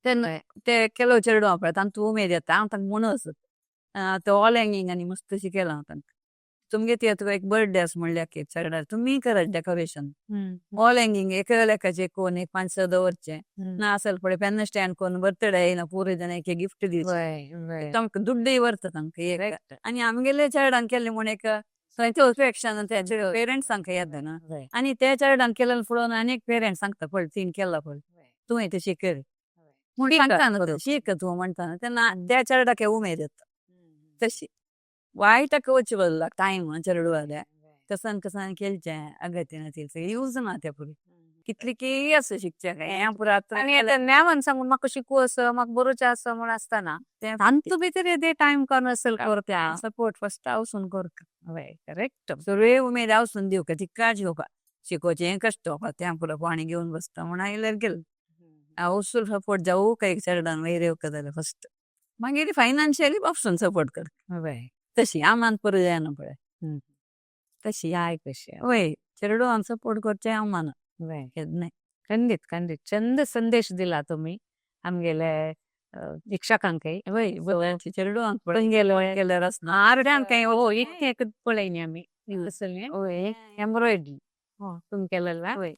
तेन्ना ते ಕೆಲವು चेडवां पळय तांतू उमेद येता. हांव तांकां म्हणू आसत ते वॉल हँगिंग आनी मस्त शिकयलां हांव तांकां. तुमगे ती आतां एक बर्थडे आसा म्हणल्यार केक चेडवाक तुमी करात डेकोरेशन वॉल हँगिंग. एका लेखाचे कोण एक पांच स दवरचे ना असेल पळय पेन स्टँड कोण बर्थडे येयना पुरो जाण एक गिफ्ट दिवचें. तांकां दुड्डूय व्हरता तांकां एक आनी आमगेले चेडवान केल्लें म्हूण एक सॅटिस्फॅक्शन पेरंट्सांक येता ना. आनी त्या चेडवान केलें पळोवन आनी एक पेरंट्स सांगता पळय तिणें केलां पळय तुवें तशें कर म्हूण सांगता न्हू. शीक तूं म्हणटा न्हू तेन्ना त्या चेडवाक उमेद येता. तशी वायटाक वचचे बदला टायम चेडवाले कसान कसान खेळचें अगत्य यूज ना त्या पुरी कितली की आसा शिकचें हें पुरा. आनी आतां ज्ञान सांगून म्हाका शिकू असं म्हाका बरोवचें आसा म्हूण आसतना तांतू भितर ते टायम काडून असेल करता. सपोर्ट फस्ट हांवसून करता. हय करेक्ट. सगळे उमेद हांवसून दिवका तिकाच घेवपा शिकोवचें कश्ट तें पुरो पाणी घेवन बसता म्हूण आयल्यार गेलें. हांवसून सपोर्ट जावं काय चेडवान वयर येवका जाल्यार फस्ट मागीर फायनान्शियली बापसून सपोर्ट करता. तशी आमान पुरो जायना पळय तशी. याय कशी. वय, चेडवान सपोर्ट करचें अम्मान केन्नाय. खंडीत खंडीत चंद संदेश दिला तुम्ही आमगेले वीक्षकांकय. वय, चेडवांक तुमगेले केल्यार आसना. आर्डांकय हो इतकें पळयनी आमी. वय, एम्ब्रॉयडरी. तुमी केलेला. वय,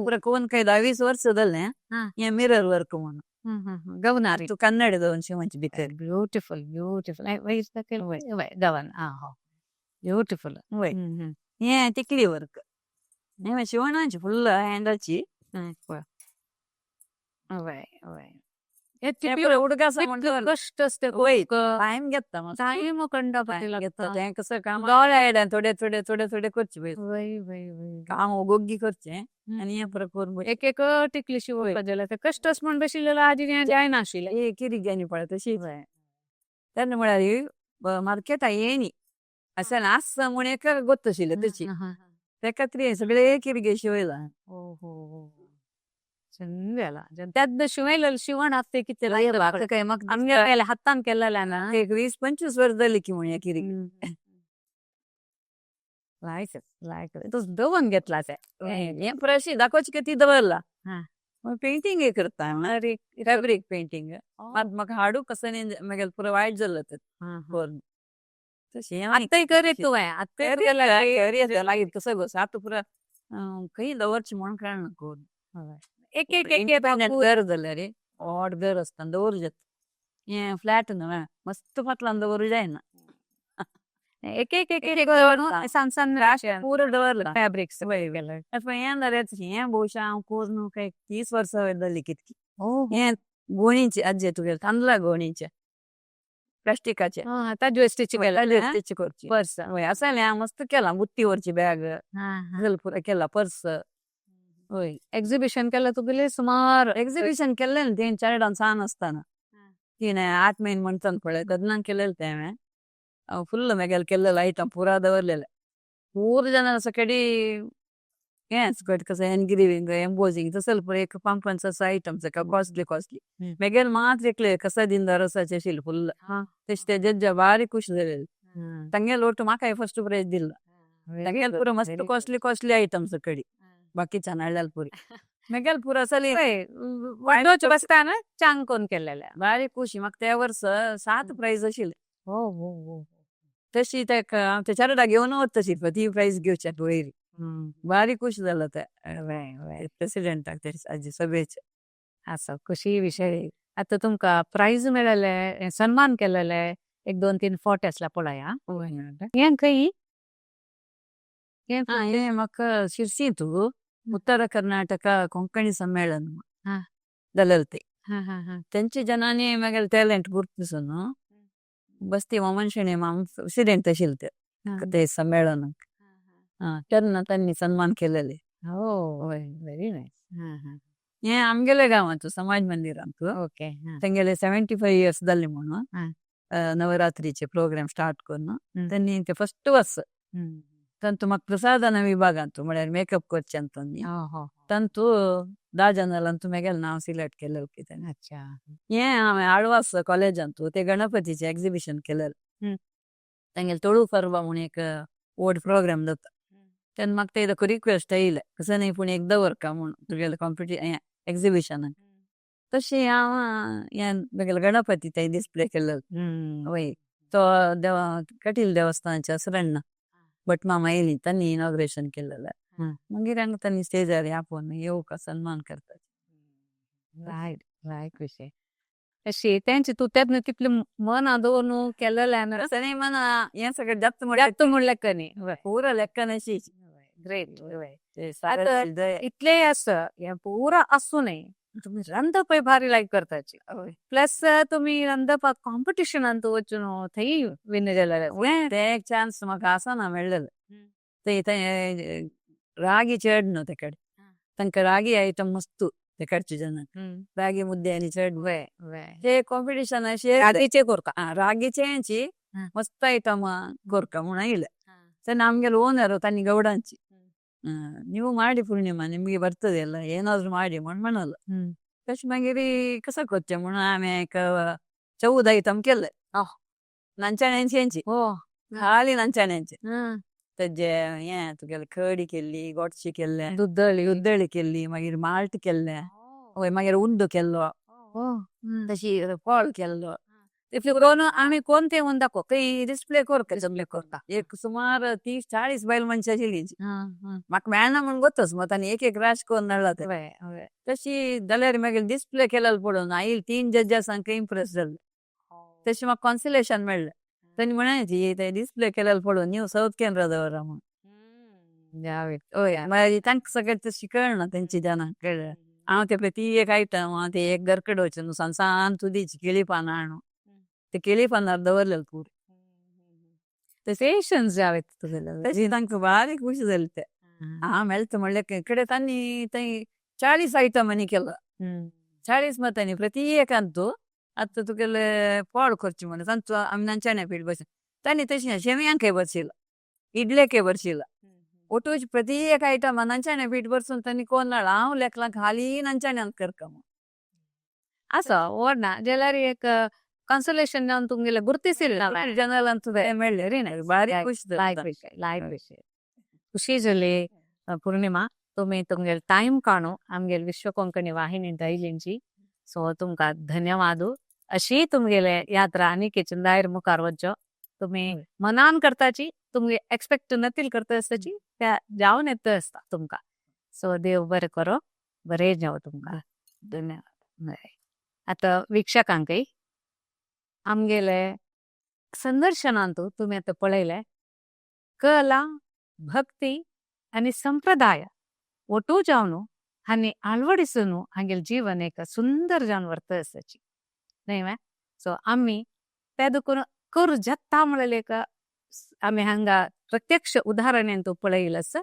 पुरा कोण काय 10-20 वर्स जालें हें मिरर वर्क म्हणून. गवनारी. तूं कन्नड दोन शिवंचे भितर. ब्युटिफुल ब्युटिफुल गवन आ हो ब्युटिफुल. वय, हें तिकली वर्क हें शिवणाची फुल्ल हँडाची. वय वय. उडका म्हणटा. कष्ट असते. वय, टायम घेता मातसो. टायम कंडा. घेता तें कसं काम दोळे आयल्यान थोडे थोडे थोडे थोडे करचे पळय. वय वय वय. काम ओगोग्गी करचें आनी हें पुरो करून एक एक टिकली शिवपा जाल्यार ते कष्टच म्हण बशिल्लें आजी हें जायनाशिल्लें. एक किरिग्यांनी पळय तशी तेन्ना म्हळ्यार मार्केटा येयनी अशें आसा म्हूण एक गोत्ताशिल्लें तशी ते खातीर सगळे किरगे शिवयला. हो हो हो, चंद जाला त्यात शिवयलें शिवण आसते कितें. काय म्हाका आमगे हातान केलेलें ना. एक 20-25 वर्स जाली की म्हण किरिगे. लायक लायक तो दवरून घेतला ते. हें पुराय दाखोवची की ती दवरला. पेंटिंग करता, अरे. Fabric painting. मात म्हाका हाडू कसं न्ही, मागीर पुरो वायट जाल्लो ते करून तशें. आत्ताय कर तुवें, आत्ताय केला. लागीं कसं गो आतां पुरा खंय दवरची म्हणून कळना करून. एक एक एक एक. घर जाल्यार व्हड घर आसता, दवरू जाता. हें फ्लॅट न्हू, मस्त फाटल्यान दवरू जायना. एक एक एक एक सान सान पुरो दवरला. फॅब्रिक्स. हें जाल्यार हें बहुशा हांव करून काय 30 वर्सां जाली कितकी. हें गोणीचे आज्जे तुगेले तांदळा गोणीचे प्लास्टिकाचे. ताज्यो स्टिच केला. स्टिच करची. पर्स. वय, आसा हांव मस्त केला, बुत्ती व्हरची बॅग पुरा केला, पर्स वय. एक्झिबिशन केलं तुगेले सुमार. एक्झिबिशन केल्लें तें चेरडान सान आसतना, तिणें 8 म्हयने म्हणतान पळय, तेन्ना केलेलें तें हांवें. फुल्ल मेगेले केल्लेले आयटम पुरा दवरलेले. पूर जण सकडी हेंच कसं एनग्रेविंग, एम्बोजिंग तसं पुरा एक पंपांचो आयटम्स कॉस्टली कॉस्टली. मेगेले मात्र एकले कसा दिन रसाचे आशिल्ले फुल्ल. तशें ते जज्जा बारी खुश जालेले. तांगेले ಒಟ್ಟು म्हाकाय फर्स्ट प्रायज दिल्लो. तांगेले पुरा मस्त कॉस्टली कॉस्टली आयटम्स कडी, बाकीच्या हाडलेले पुरी, मेगेले पुरा सली. वाडोच बसताना चांग कोण केलेले. बारी खुशी म्हाका. त्या वर्स 7 प्रायज आशिल्ले. हो हो हो तशी ताका आमच्या चेरडा घेवन वता तशी ती प्रायज घेवच्या वयर. बारी खुश जालो ते प्रेसिडेंटाक ते आजी सभेचे. असो खुशी विशय. आता तुमका प्रायज मेळले, सन्मान केलेले एक दोन तीन फोटे आसला, पळया. हें खंय हें? हें म्हाका शिरसींतू उत्तर कर्नाटक ಕೊಂಕಣಿ ಸಮ್ಮೇಳನ जालेलें ते. हा हा हा तेंचे जनांनी मागीर टॅलेंट गुर्तिसून बस्ती वामन शेणै माम प्रेसिडेंट आशिल्ले ते ते संमेळनाक, तेन्ना तांणी सन्मान केलेले. हो, व्हेरी नायस. हा हा हें आमगेले गांवांत समाज मंदिरांत. तेंगेले 75 इयर्स जाले म्हणून नवरात्रीचे प्रोग्राम स्टार्ट करून तेन्नी ते फर्स्ट वर्स तांतू म्हाका प्रसादन विभागांत, म्हळ्यार मेकअप करचे तांणी, हो हो तांतू 10 जनांतू मेगेलें नांव सिलेक्ट केलें कितें. हें हांवें आळवास कॉलेजांतू ते गणपतीचें एक्झिबिशन केलेलें. तांगेले तोळू परबा म्हूण एक व्हड प्रोग्राम जाता, तेन्ना म्हाका ते रिक्वेस्ट येयले, कसं न्ही पूण एक दवरका म्हूण तुगेलें हें एक्झिबिशनाक. तशें हांव हें मेगेले गणपती थंय डिस्प्ले केल्लो. वय, तो देवा कटील देवस्थानाच्या सुरण्ण भट मामा येयली, तांणी इनॉग्रेशन केलेलें. मागीर हांगा तांणी स्टेजार आपोवन येवका सन्मान करतात. रायट रायट विशय अशी तेंची तूं तेन्ना तितलें मना दवरून केलेलें ना. तशें न्ही मना, हें सगळें जाता म्हणल्यार. जाता म्हणल्यार कनी. पुरो लेक्कन अशी. ग्रेट. ते आता सारे इतलें आसा, हें पुरो आसूनय तुमी रांदपय भारी लायक करताची. प्लस तुमी रांदपाक कॉम्पिटिशनान वचून थंय विन जालेले. ते एक चान्स म्हाका आसना मेळ्ळेलें. ते ते रागी चड न्हू ते कडेन, तांकां रागी आयटम मस्त ते कडचे जनांक, रागी मुद्दे आनी चड. वय वय ते कॉम्पिटिशन अशें रागीचे कोरका. रागीचेंची मस्त आयटम कोरका म्हूण आयले तेन्ना आमगेले ಓನರ್ तांणी ಗೌಡಾಂಚಿ, ನೀವು ಮಾಡಿ ಪೂರ್ಣಿಮಾ, ನಿಮಗೆ ಬರ್ತದೆ ಅಲ್ಲ, ಏನಾದ್ರು ಮಾಡಿ म्हण म्हणलो. तशें मागीर कसो करचें म्हणून हांवें एक 14 आयटम केले. नंचाण्यांची, खाली नंचाण्यांचे. तेजे हें तुगेले कडी केल्ली, गोडशी केल्ले, दुद्दळी. दुद्दळी केल्ली, मागीर माल्ट केल्ले, वय, मागीर उंडो केल्लो, तशी फळ केल्लो. इतले करून आमी कोण ते येवन दाखोवप. थंय डिस्प्ले कोरका. डिस्प्ले करता. एक सुमार 30-40 बायल मनशां आशिल्ली. म्हाका मेळना म्हूण गोतच मग तांणी एक एक राश करून हाडला ते. वय वय तशी जाल्यार मागीर डिस्प्ले केलेलो पळोवन आयली 3 जजासांक इम्प्रेस जाले. तशें म्हाका कॉन्सलेशन मेळ्ळें. तांणी म्हणायची ते डिस्प्ले केलेलो पळोवन, ನೀವು ಸೌತ್ ಕೆನರಾದವರ म्हूण. हय. मागीर तांकां सगळें तशी कळना, तेंची जनांक कळ्ळें. हांव ते पळय ती एक आयटम, हांव ते एक घरकडेन वचून सान सान तुदीची केळी पानां हाडून ते केळी पानार दवरलेले पुरे. पेशन्स जावे तुगेले. तशी तांकां बारीक खुशी जाली ते. हांव मेळटा म्हणल्यार कडेन तांणी थंय 40 आयटम आनी केलो. 40 मतांनी प्रत्येकांतू आतां तुगेले पोड करचे म्हण तांचो आमी नांच्याणे पीठ बस तांणी तशें शेवयांकय बरशिला, इडलेकय बरशिला, ಒಟ್ಟು ಪ್ರತ್ಯೇಕ ಐಟಮ್ ನಂಚಾಣೆ ಪೀठ ಬರ್सून तांणी कोण हांव लेखलां खाली नंचाण्यान करका म्हूण. असो व्हड जाल्यार एक कॉन्सलेशन जावन तुमगेले गुर्तिसिल. ಜನಲ್ ಅಂತ मेळ्ळे रे, बारीक खुश लायक जाता. विशय, लायक विशय. खुशी जाली पूर्णिमा, तुमी तुमगेल टायम काणू आमगेल विश्व कोंकणी वाहिनी दैलिंची. सो तुमकां धन्यवाद. अशी तुमगेले यात्रा आनी दायर मुखार वच्चो. तुमी मनान करताची, तुमगे एक्सपेक्ट नतील करता आसताची त्या जावन येता आसता तुमकां. सो देव बरें करो, बरें जावं तुमकां. धन्यवाद. आतां वीक्षकांकय आमगेले संदर्शनांतू तुमी आतां पळयले, कला, भक्ती आनी संप्रदाय ಒಟ್ಟು जावन आनी ಅಳವಡಿಸೂನು हांगेल जीवन एक सुंदर जावन व्हरता आसताची न्हय वे. सो आमी ते देखून करूं जाता म्हणलें एक आमी हांगा प्रत्यक्ष उदाहरण तूं पळयलें आसा.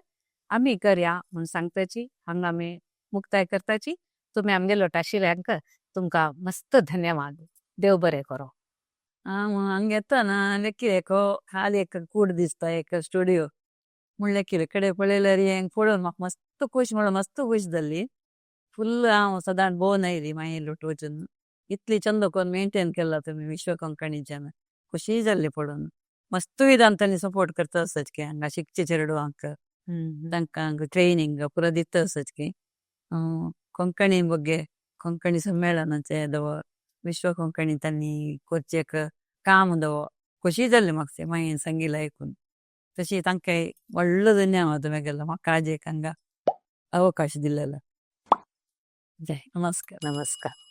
आमी करया म्हूण सांगताची हांगा आमी मुक्ताय करताची. तुमी आमगे लोटाशिल्ल्यांक तुमकां मस्त धन्यवाद. देव बरें करो. हांव हांगा येतना लेखिलें खाली एक कूड दिसता, एक स्टुडियो म्हूण लेखिलें कडेन पळयल्यार हें पळोवन म्हाका मस्त खुश म्हणून मस्त खुश जाली फुल. हांव सदांच भोंवन आयली मागीर लोट वचून इतली चंद करून मेंटेन केला तुमी विश्व कोंकणीच्यान. खुशी जाल्ली पळोवन. मस्त विधान तांणी सपोर्ट करता आसत की हांगा शिकचे चेडवांक, तांकां ट्रेनिंग पुरो दिता आसत की कोंकणी ಬಗ್ಗೆ कोंकणी संमेळनाचे दव विश्व कोंकणी तांणी करचें एक काम दव. खुशी जाल्ली म्हाका मागीर सांगिल्लें आयकून. तशी तांकां व्हडलो धन्यवाद मेगेलो म्हाका आज एक हांगा अवकाश दिलेलो. जय. नमस्कार. नमस्कार.